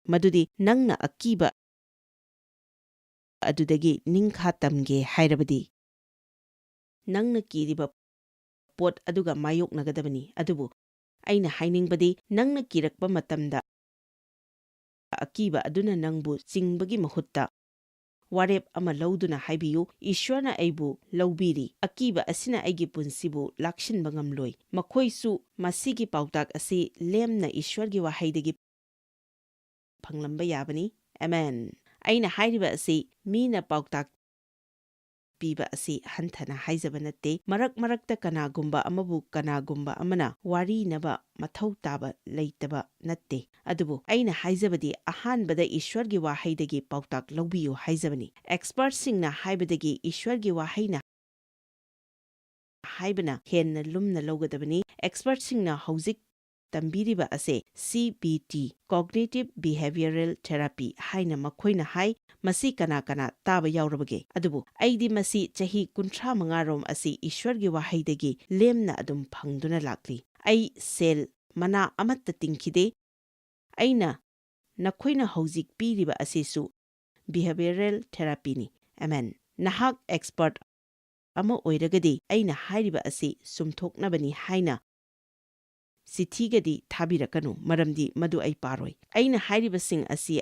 ꯃꯗꯨꯗꯤ ꯅꯪꯅ ꯑꯀꯤꯕ ꯑꯗꯨꯗꯒꯤ ꯅꯤꯡꯈꯥ ꯇꯝꯒꯦ ꯍꯥꯏꯔꯕꯗꯤ, ꯅꯪꯅ ꯀꯤꯔꯤꯕ ꯄꯣꯠ ꯑꯗꯨꯒ ꯃꯥꯌꯣꯛꯅꯒꯗꯕꯅꯤ꯫ ꯑꯗꯨꯕꯨ ꯑꯩꯅ ꯍꯥꯏꯅꯤꯡꯕꯗꯤ, ꯅꯪꯅ ꯀꯤꯔꯛꯄ ꯃꯇꯝꯗ ꯑꯀꯤꯕ ꯑꯗꯨꯅ ꯅꯪꯕꯨ ꯆꯤꯡꯕꯒꯤ ꯃꯍꯨꯠꯇ, ꯋꯥꯔꯦꯞ ꯑꯃ ꯂꯧꯗꯨꯅ ꯍꯥꯏꯕꯤꯌꯨ, "ꯏꯁ꯭ꯋꯔꯅ ꯑꯩꯕꯨ ꯂꯧꯕꯤꯔꯤ꯫ ꯑꯀꯤꯕ ꯑꯁꯤꯅ ꯑꯩꯒꯤ ꯄꯨꯟꯁꯤꯕꯨ ꯂꯥꯛꯁꯤꯟꯕ ꯉꯝꯂꯣꯏ꯫" ꯃꯈꯣꯏꯁꯨ ꯃꯁꯤꯒꯤ ꯄꯥꯎꯇꯥꯛ ꯑꯁꯤ ꯂꯦꯝꯅ ꯏꯁ꯭ꯋꯔꯒꯤ ꯋꯥꯍꯩꯗꯒꯤ ꯐꯪꯂꯝꯕ ꯌꯥꯕꯅꯤ꯫ ꯑꯃꯦꯟ꯫ ꯑꯩꯅ ꯍꯥꯏꯔꯤꯕ ꯑꯁꯤ ꯃꯤꯅ ꯄꯥꯎꯇꯥꯛ ꯄꯤꯕ ꯑꯁꯤ ꯍꯟꯊꯅ ꯍꯥꯏꯖꯕ ꯅꯠꯇꯦ꯫ ꯃꯔꯛ ꯃꯔꯛꯇ ꯀꯅꯥꯒꯨꯝꯕ ꯑꯃꯕꯨ ꯀꯅꯥꯒꯨꯝꯕ ꯑꯃꯅ ꯋꯥꯔꯤꯅꯕ ꯃꯊꯧ ꯇꯥꯕ ꯂꯩꯇꯕ ꯅꯠꯇꯦ꯫ ꯑꯗꯨꯕꯨ ꯑꯩꯅ ꯍꯥꯏꯖꯕꯗꯤ, ꯑꯍꯥꯟꯕꯗ ꯏꯁ꯭ꯋꯔꯒꯤ ꯋꯥꯍꯩꯗꯒꯤ ꯄꯥꯎꯇꯥꯛ ꯂꯧꯕꯤꯌꯨ ꯍꯥꯏꯖꯕꯅꯤ꯫ ꯑꯦꯛꯁꯄꯔꯠꯁꯤꯡꯅ ꯍꯥꯏꯕꯗꯒꯤ ꯏꯁ꯭ꯋꯔꯒꯤ ꯋꯥꯍꯩꯅ ꯍꯥꯏꯕꯅ ꯍꯦꯟꯅ ꯂꯨꯝꯅ ꯂꯧꯒꯗꯕꯅꯤ꯫ ꯑꯦꯛꯁꯄꯔꯠꯁꯤꯡꯅ ꯍꯧꯖꯤꯛ ꯇꯝꯕꯤꯔꯤꯕ ꯑꯁꯦ C B T, Cognitive Behavioral Therapy, ꯍꯥꯏꯅ ꯃꯈꯣꯏꯅ ꯍꯥꯏ꯫ ꯃꯁꯤ ꯀꯅꯥ ꯀꯅꯥ ꯇꯥꯕ ꯌꯥꯎꯔꯕꯒꯦ? ꯑꯗꯨꯕꯨ ꯑꯩꯗꯤ ꯃꯁꯤ ꯆꯍꯤ ꯀꯨꯟꯊ꯭ꯔꯥ ꯃꯉꯥ ꯔꯣꯝ ꯑꯁꯤ ꯏꯁ꯭ꯋꯔꯒꯤ ꯋꯥꯍꯩꯗꯒꯤ ꯂꯦꯝꯅ ꯑꯗꯨꯝ ꯐꯪꯗꯨꯅ ꯂꯥꯛꯂꯤ꯫ ꯑꯩ ꯁꯦꯜ ꯃꯅꯥ ꯑꯃꯠꯇ ꯇꯤꯡꯈꯤꯗꯦ꯫ ꯑꯩꯅ ꯅꯈꯣꯏꯅ ꯍꯧꯖꯤꯛ ꯄꯤꯔꯤꯕ ꯑꯁꯤꯁꯨ behavioral therapyꯅꯤ꯫ ꯑꯃꯦꯟ꯫ ꯅꯍꯥꯛ ꯑꯦꯛꯁꯄꯔꯠ ꯑꯃ ꯑꯣꯏꯔꯒꯗꯤ ꯑꯩꯅ ꯍꯥꯏꯔꯤꯕ ꯑꯁꯤ ꯆꯨꯝꯊꯣꯛꯅꯕꯅꯤ ꯍꯥꯏꯅ ꯆꯤꯊꯤꯒꯗꯤ ꯊꯥꯕꯤꯔꯛꯀꯅꯨ, ꯃꯔꯝꯗꯤ ꯃꯗꯨ ꯑꯩ ꯄꯥꯔꯣꯏ꯫ ꯑꯩꯅ ꯍꯥꯏꯔꯤꯕꯁꯤꯡ ꯑꯁꯤ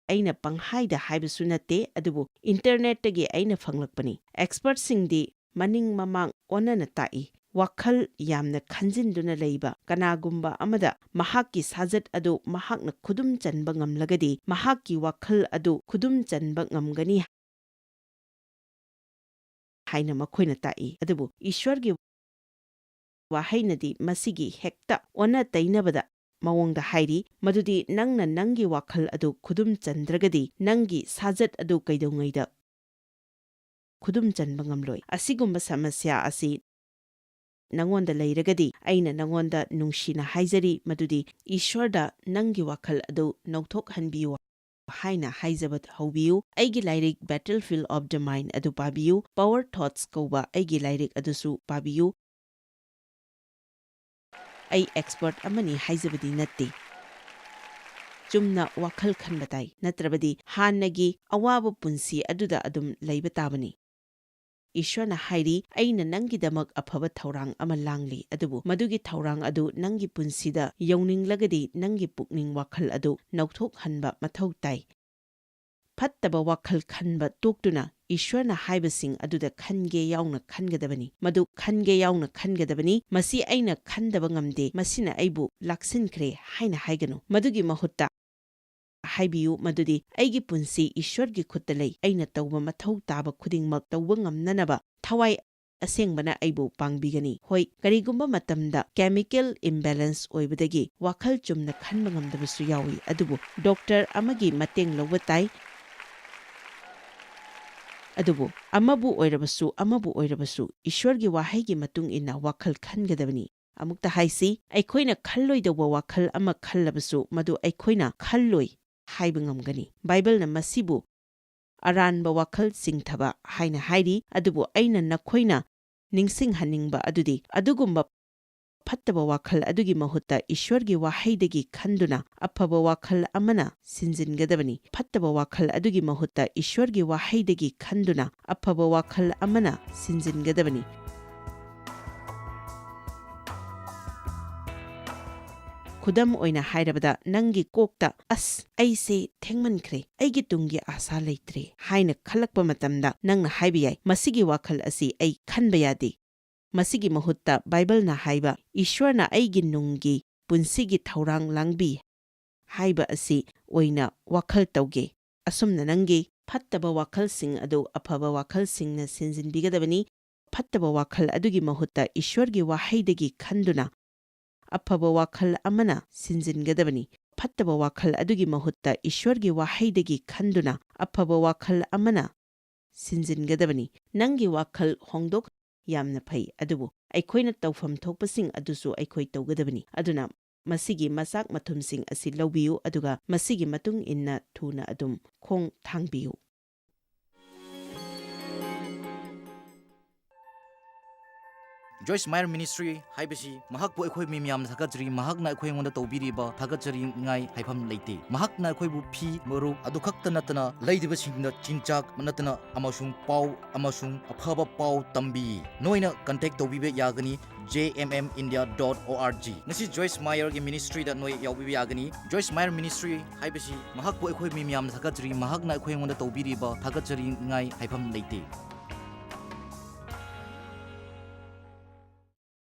ꯑꯩꯅ ꯄꯪꯍꯥꯏꯗ ꯍꯥꯏꯕꯁꯨ ꯅꯠꯇꯦ, ꯑꯗꯨꯕꯨ internetꯇꯒꯤ ꯑꯩꯅ ꯐꯪꯂꯛꯄꯅꯤ꯫ Expertꯁꯤꯡꯗꯤ ꯃꯅꯤꯡ ꯃꯃꯥꯡ ꯑꯣꯟꯅꯅ ꯇꯥꯛꯏ꯫ ꯋꯥꯈꯜ ꯌꯥꯝꯅ ꯈꯟꯖꯤꯟꯗꯨꯅ ꯂꯩꯕ ꯀꯅꯥꯒꯨꯝꯕ ꯑꯃꯗ ꯃꯍꯥꯛꯀꯤ ꯁꯥꯖꯠ ꯑꯗꯨ ꯃꯍꯥꯛꯅ ꯈꯨꯗꯨꯝ ꯆꯟꯕ ꯉꯝꯂꯒꯗꯤ, ꯃꯍꯥꯛꯀꯤ ꯋꯥꯈꯜ ꯑꯗꯨ ꯈꯨꯗꯨꯝ ꯆꯟꯕ ꯉꯝꯒꯅꯤ ꯍꯥꯏꯅ ꯃꯈꯣꯏꯅ ꯇꯥꯛꯏ꯫ ꯑꯗꯨꯕꯨ ꯏꯁ꯭ꯋꯔꯒꯤ ꯋꯥꯍꯩꯅꯗꯤ ꯃꯁꯤꯒꯤ ꯍꯦꯛꯇ ꯑꯣꯟꯅ ꯇꯩꯅꯕꯗ ꯃꯑꯣꯡꯗ ꯍꯥꯏꯔꯤ, ꯃꯗꯨꯗꯤ ꯅꯪꯅ ꯅꯪꯒꯤ ꯋꯥꯈꯜ ꯑꯗꯨ ꯈꯨꯗꯨꯝ ꯆꯟꯗ꯭ꯔꯒꯗꯤ, ꯅꯪꯒꯤ ꯁꯥꯖꯠ ꯑꯗꯨ ꯀꯩꯗꯧꯉꯩꯗ ꯈꯨꯗꯨꯝ ꯆꯟꯕ ꯉꯝꯂꯣꯏ꯫ ꯑꯁꯤꯒꯨꯝꯕ ꯁꯃꯁ꯭ꯌꯥ ꯑꯁꯤ ꯅꯉꯣꯟꯗ ꯂꯩꯔꯒꯗꯤ, ꯑꯩꯅ ꯅꯉꯣꯟꯗ ꯅꯨꯡꯁꯤꯅ ꯍꯥꯏꯖꯔꯤ, ꯃꯗꯨꯗꯤ ꯏꯁ꯭ꯋꯔꯗ ꯅꯪꯒꯤ ꯋꯥꯈꯜ ꯑꯗꯨ ꯅꯧꯊꯣꯛꯍꯟꯕꯤꯌꯨ ꯍꯥꯏꯅ ꯍꯥꯏꯖꯕ ꯍꯧꯕꯤꯌꯨ꯫ ꯑꯩꯒꯤ ꯂꯥꯏꯔꯤꯛ Battlefield of the Mind ꯑꯗꯨ ꯄꯥꯕꯤꯌꯨ꯫ Power Thoughts ꯀꯧꯕ ꯑꯩꯒꯤ ꯂꯥꯏꯔꯤꯛ ꯑꯗꯨꯁꯨ ꯄꯥꯕꯤꯌꯨ꯫ ꯑꯩ expert ꯑꯃꯅꯤ ꯍꯥꯏꯖꯕꯗꯤ ꯅꯠꯇꯦ꯫ ꯆꯨꯝꯅ ꯋꯥꯈꯜ ꯈꯟꯕ ꯇꯥꯏ, ꯅꯠꯇ꯭ꯔꯕꯗꯤ ꯍꯥꯟꯅꯒꯤ ꯑꯋꯥꯕ ꯄꯨꯟꯁꯤ ꯑꯗꯨꯗ ꯑꯗꯨꯝ ꯂꯩꯕ ꯇꯥꯕꯅꯤ꯫ ꯏꯁ꯭ꯋꯔꯅ ꯍꯥꯏꯔꯤ, "ꯑꯩꯅ ꯅꯪꯒꯤꯗꯃꯛ ꯑꯐꯕ ꯊꯧꯔꯥꯡ ꯑꯃ ꯂꯥꯡꯂꯤ, ꯑꯗꯨꯕꯨ ꯃꯗꯨꯒꯤ ꯊꯧꯔꯥꯡ ꯑꯗꯨ ꯅꯪꯒꯤ ꯄꯨꯟꯁꯤꯗ ꯌꯧꯅꯤꯡꯂꯒꯗꯤ ꯅꯪꯒꯤ ꯄꯨꯛꯅꯤꯡ ꯋꯥꯈꯜ ꯑꯗꯨ ꯅꯧꯊꯣꯛꯍꯟꯕ ꯃꯊꯧ ꯇꯥꯏ꯫" ꯐꯠꯇꯕ ꯋꯥꯈꯜ ꯈꯟꯕ ꯇꯣꯛꯇꯨꯅ ꯏꯁ꯭ꯋꯔꯅ ꯍꯥꯏꯕꯁꯤꯡ ꯑꯗꯨꯗ ꯈꯟꯒꯦ ꯌꯥꯎꯅ ꯈꯟꯒꯗꯕꯅꯤ꯫ ꯃꯗꯨ ꯈꯟꯒꯦ ꯌꯥꯎꯅ ꯈꯟꯒꯗꯕꯅꯤ꯫ "ꯃꯁꯤ ꯑꯩꯅ ꯈꯟꯗꯕ ꯉꯝꯗꯦ, ꯃꯁꯤꯅ ꯑꯩꯕꯨ ꯂꯥꯛꯁꯤꯟꯈ꯭ꯔꯦ" ꯍꯥꯏꯅ ꯍꯥꯏꯒꯅꯨ꯫ ꯃꯗꯨꯒꯤ ꯃꯍꯨꯠꯇ ꯍꯥꯏꯕꯤꯌꯨ ꯃꯗꯨꯗꯤ, "ꯑꯩꯒꯤ ꯄꯨꯟꯁꯤ ꯏꯁ꯭ꯋꯔꯒꯤ ꯈꯨꯠꯇ ꯂꯩ꯫ ꯑꯩꯅ ꯇꯧꯕ ꯃꯊꯧ ꯇꯥꯕ ꯈꯨꯗꯤꯡꯃꯛ ꯇꯧꯕ ꯉꯝꯅꯅꯕ ꯊꯋꯥꯏ ꯑꯁꯦꯡꯕꯅ ꯑꯩꯕꯨ ꯄꯥꯡꯕꯤꯒꯅꯤ꯫" ꯍꯣꯏ, ꯀꯔꯤꯒꯨꯝꯕ ꯃꯇꯝꯗ chemical imbalance ꯑꯣꯏꯕꯗꯒꯤ ꯋꯥꯈꯜ ꯆꯨꯝꯅ ꯈꯟꯕ ꯉꯝꯗꯕꯁꯨ ꯌꯥꯎꯏ, ꯑꯗꯨꯕꯨ ꯗꯣꯛꯇꯔ ꯑꯃꯒꯤ ꯃꯇꯦꯡ ꯂꯧꯕ ꯇꯥꯏ꯫ ꯑꯗꯨꯕꯨ ꯑꯃꯕꯨ ꯑꯣꯏꯔꯕꯁꯨ, ꯑꯃꯕꯨ ꯑꯣꯏꯔꯕꯁꯨ, ꯏꯁ꯭ꯋꯔꯒꯤ ꯋꯥꯍꯩꯒꯤ ꯃꯇꯨꯡ ꯏꯟꯅ ꯋꯥꯈꯜ ꯈꯟꯒꯗꯕꯅꯤ꯫ ꯑꯃꯨꯛꯇ ꯍꯥꯏꯁꯤ, ꯑꯩꯈꯣꯏꯅ ꯈꯜꯂꯣꯏꯗꯧꯕ ꯋꯥꯈꯜ ꯑꯃ ꯈꯜꯂꯕꯁꯨ, ꯃꯗꯨ ꯑꯩꯈꯣꯏꯅ ꯈꯜꯂꯣꯏ ꯍꯥꯏꯕ ꯉꯝꯒꯅꯤ꯫ ꯕꯥꯏꯕꯜꯅ ꯃꯁꯤꯕꯨ ꯑꯔꯥꯟꯕ ꯋꯥꯈꯜ ꯆꯤꯡꯊꯕ ꯍꯥꯏꯅ ꯍꯥꯏꯔꯤ, ꯑꯗꯨꯕꯨ ꯑꯩꯅ ꯅꯈꯣꯏꯅ ꯅꯤꯡꯁꯤꯡꯍꯟꯅꯤꯡꯕ ꯑꯗꯨꯗꯤ, ꯑꯗꯨꯒꯨꯝꯕ ꯐꯠꯇꯕ ꯋꯥꯈꯜ ꯑꯗꯨꯒꯤ ꯃꯍꯨꯠꯇ ꯏꯁ꯭ꯋꯔꯒꯤ ꯋꯥꯍꯩꯗꯒꯤ ꯈꯟꯗꯨꯅ ꯑꯐꯕ ꯋꯥꯈꯜ ꯑꯃꯅ ꯁꯤꯟꯖꯤꯟꯒꯗꯕꯅꯤ꯫ ꯐꯠꯇꯕ ꯋꯥꯈꯜ ꯑꯗꯨꯒꯤ ꯃꯍꯨꯠꯇ ꯏꯁ꯭ꯋꯔꯒꯤ ꯋꯥꯍꯩꯗꯒꯤ ꯈꯟꯗꯨꯅ ꯑꯐꯕ ꯋꯥꯈꯜ ꯑꯃꯅ ꯁꯤꯟꯖꯤꯟꯒꯗꯕꯅꯤ꯫ ꯈꯨꯗꯝ ꯑꯣꯏꯅ ꯍꯥꯏꯔꯕꯗ, ꯅꯪꯒꯤ ꯀꯣꯛꯇ, "ꯑꯁ, ꯑꯩꯁꯦ ꯊꯦꯡꯃꯟꯈ꯭ꯔꯦ, ꯑꯩꯒꯤ ꯇꯨꯡꯒꯤ ꯑꯥꯁꯥ ꯂꯩꯇ꯭ꯔꯦ" ꯍꯥꯏꯅ ꯈꯜꯂꯛꯄ ꯃꯇꯝꯗ, ꯅꯪꯅ ꯍꯥꯏꯕ ꯌꯥꯏ, "ꯃꯁꯤꯒꯤ ꯋꯥꯈꯜ ꯑꯁꯤ ꯑꯩ ꯈꯟꯕ ꯌꯥꯗꯦ"꯫ ꯃꯁꯤꯒꯤ ꯃꯍꯨꯠꯇ ꯕꯥꯏꯕꯜꯅ ꯍꯥꯏꯕ, "ꯏꯁ꯭ꯋꯔꯅ ꯑꯩꯒꯤ ꯅꯨꯡꯒꯤ ꯄꯨꯟꯁꯤꯒꯤ ꯊꯧꯔꯥꯡ ꯂꯥꯡꯕꯤ" ꯍꯥꯏꯕ ꯑꯁꯤ ꯑꯣꯏꯅ ꯋꯥꯈꯜ ꯇꯧꯒꯦ꯫ ꯑꯁꯨꯝꯅ ꯅꯪꯒꯤ ꯐꯠꯇꯕ ꯋꯥꯈꯜꯁꯤꯡ ꯑꯗꯨ ꯑꯐꯕ ꯋꯥꯈꯜꯁꯤꯡꯅ ꯁꯤꯟꯖꯤꯟꯕꯤꯒꯗꯕꯅꯤ꯫ ꯐꯠꯇꯕ ꯋꯥꯈꯜ ꯑꯗꯨꯒꯤ ꯃꯍꯨꯠꯇ ꯏꯁ꯭ꯋꯔꯒꯤ ꯋꯥꯍꯩꯗꯒꯤ ꯈꯟꯗꯨꯅ ꯑꯐꯕ ꯋꯥꯈꯜ ꯑꯃꯅ ꯁꯤꯟꯖꯤꯟꯒꯗꯕꯅꯤ꯫ ꯐꯠꯇꯕ ꯋꯥꯈꯜ ꯑꯗꯨꯒꯤ ꯃꯍꯨꯠꯇ ꯏꯁ꯭ꯋꯔꯒꯤ ꯋꯥꯍꯩꯗꯒꯤ ꯈꯟꯗꯨꯅ ꯑꯐꯕ ꯋꯥꯈꯜ ꯑꯃꯅ ꯁꯤꯟꯖꯤꯟꯒꯗꯕꯅꯤ꯫ ꯅꯪꯒꯤ ꯋꯥꯈꯜ ꯍꯣꯡꯗꯣꯛ ꯌꯥꯝꯅ ꯐꯩ, ꯑꯗꯨꯕꯨ ꯑꯩꯈꯣꯏꯅ ꯇꯧꯐꯝ ꯊꯣꯛꯄꯁꯤꯡ ꯑꯗꯨꯁꯨ ꯑꯩꯈꯣꯏ ꯇꯧꯒꯗꯕꯅꯤ꯫ ꯑꯗꯨꯅ ꯃꯁꯤꯒꯤ ꯃꯆꯥꯛ ꯃꯊꯨꯝꯁꯤꯡ ꯑꯁꯤ ꯂꯧꯕꯤꯌꯨ, ꯑꯗꯨꯒ ꯃꯁꯤꯒꯤ ꯃꯇꯨꯡ ꯏꯟꯅ ꯊꯨꯅ ꯑꯗꯨꯝ ꯈꯣꯡ ꯊꯥꯡꯕꯤꯌꯨ꯫ ꯖꯣꯏꯁ ꯃꯥꯌꯔ ꯃꯤꯅꯤꯁꯇ꯭ꯔꯤ ꯍꯥꯏꯕꯁꯤ ꯃꯍꯥꯛꯄꯨ ꯑꯩꯈꯣꯏ ꯃꯤ ꯃꯌꯥꯝꯅ ꯊꯥꯒꯠꯆꯔꯤ꯫ ꯃꯍꯥꯛꯅ ꯑꯩꯈꯣꯏ ꯑꯩꯉꯣꯟꯗ ꯇꯧꯕꯤꯔꯤꯕ ꯊꯥꯒꯠꯆꯔꯤꯉꯥꯏ ꯍꯥꯏꯐꯝ ꯂꯩꯇꯦ꯫ ꯃꯍꯥꯛꯅ ꯑꯩꯈꯣꯏꯕꯨ ꯐꯤ, ꯃꯔꯨꯞ ꯑꯗꯨ ꯈꯛꯇ ꯅꯠꯇꯅ ꯂꯩꯔꯤꯕꯁꯤꯡꯗ ꯆꯤꯟꯖꯥꯛ ꯅꯠꯇꯅ ꯑꯃꯁꯨꯡ ꯄꯥꯎ ꯑꯃꯁꯨꯡ ꯑꯐꯕ ꯄꯥꯎ ꯇꯝꯕꯤ꯫ ꯅꯣꯏꯅ ꯀꯟꯇꯦꯛ ꯇꯧꯕꯤꯕ ꯌꯥꯒꯅꯤ J M M India dot ꯑꯣ ꯑꯥꯔ ꯖꯤ꯫ ꯉꯁꯤ ꯖꯣꯏꯁ ꯃꯥꯌꯔꯒꯤ ꯃꯤꯅꯤꯁꯇ꯭ꯔꯤꯗ ꯅꯣꯏ ꯌꯥꯎꯕꯤꯕ ꯌꯥꯒꯅꯤ꯫ ꯖꯣꯏꯁ ꯃꯥꯌꯔ ꯃꯤꯅꯤꯁꯇ꯭ꯔꯤ ꯍꯥꯏꯕꯁꯤ ꯃꯍꯥꯛꯄꯨ ꯑꯩꯈꯣꯏ ꯃꯤ ꯃꯌꯥꯝꯅ ꯊꯥꯒꯠꯆꯔꯤ꯫ ꯃꯍꯥꯛꯅ ꯑꯩꯈꯣꯏ ꯑꯩꯉꯣꯟꯗ ꯇꯧꯕꯤꯔꯤꯕ ꯊꯥꯒꯠꯆꯔꯤꯉꯥꯏ ꯍꯥꯏꯐꯝ ꯂꯩꯇꯦ꯫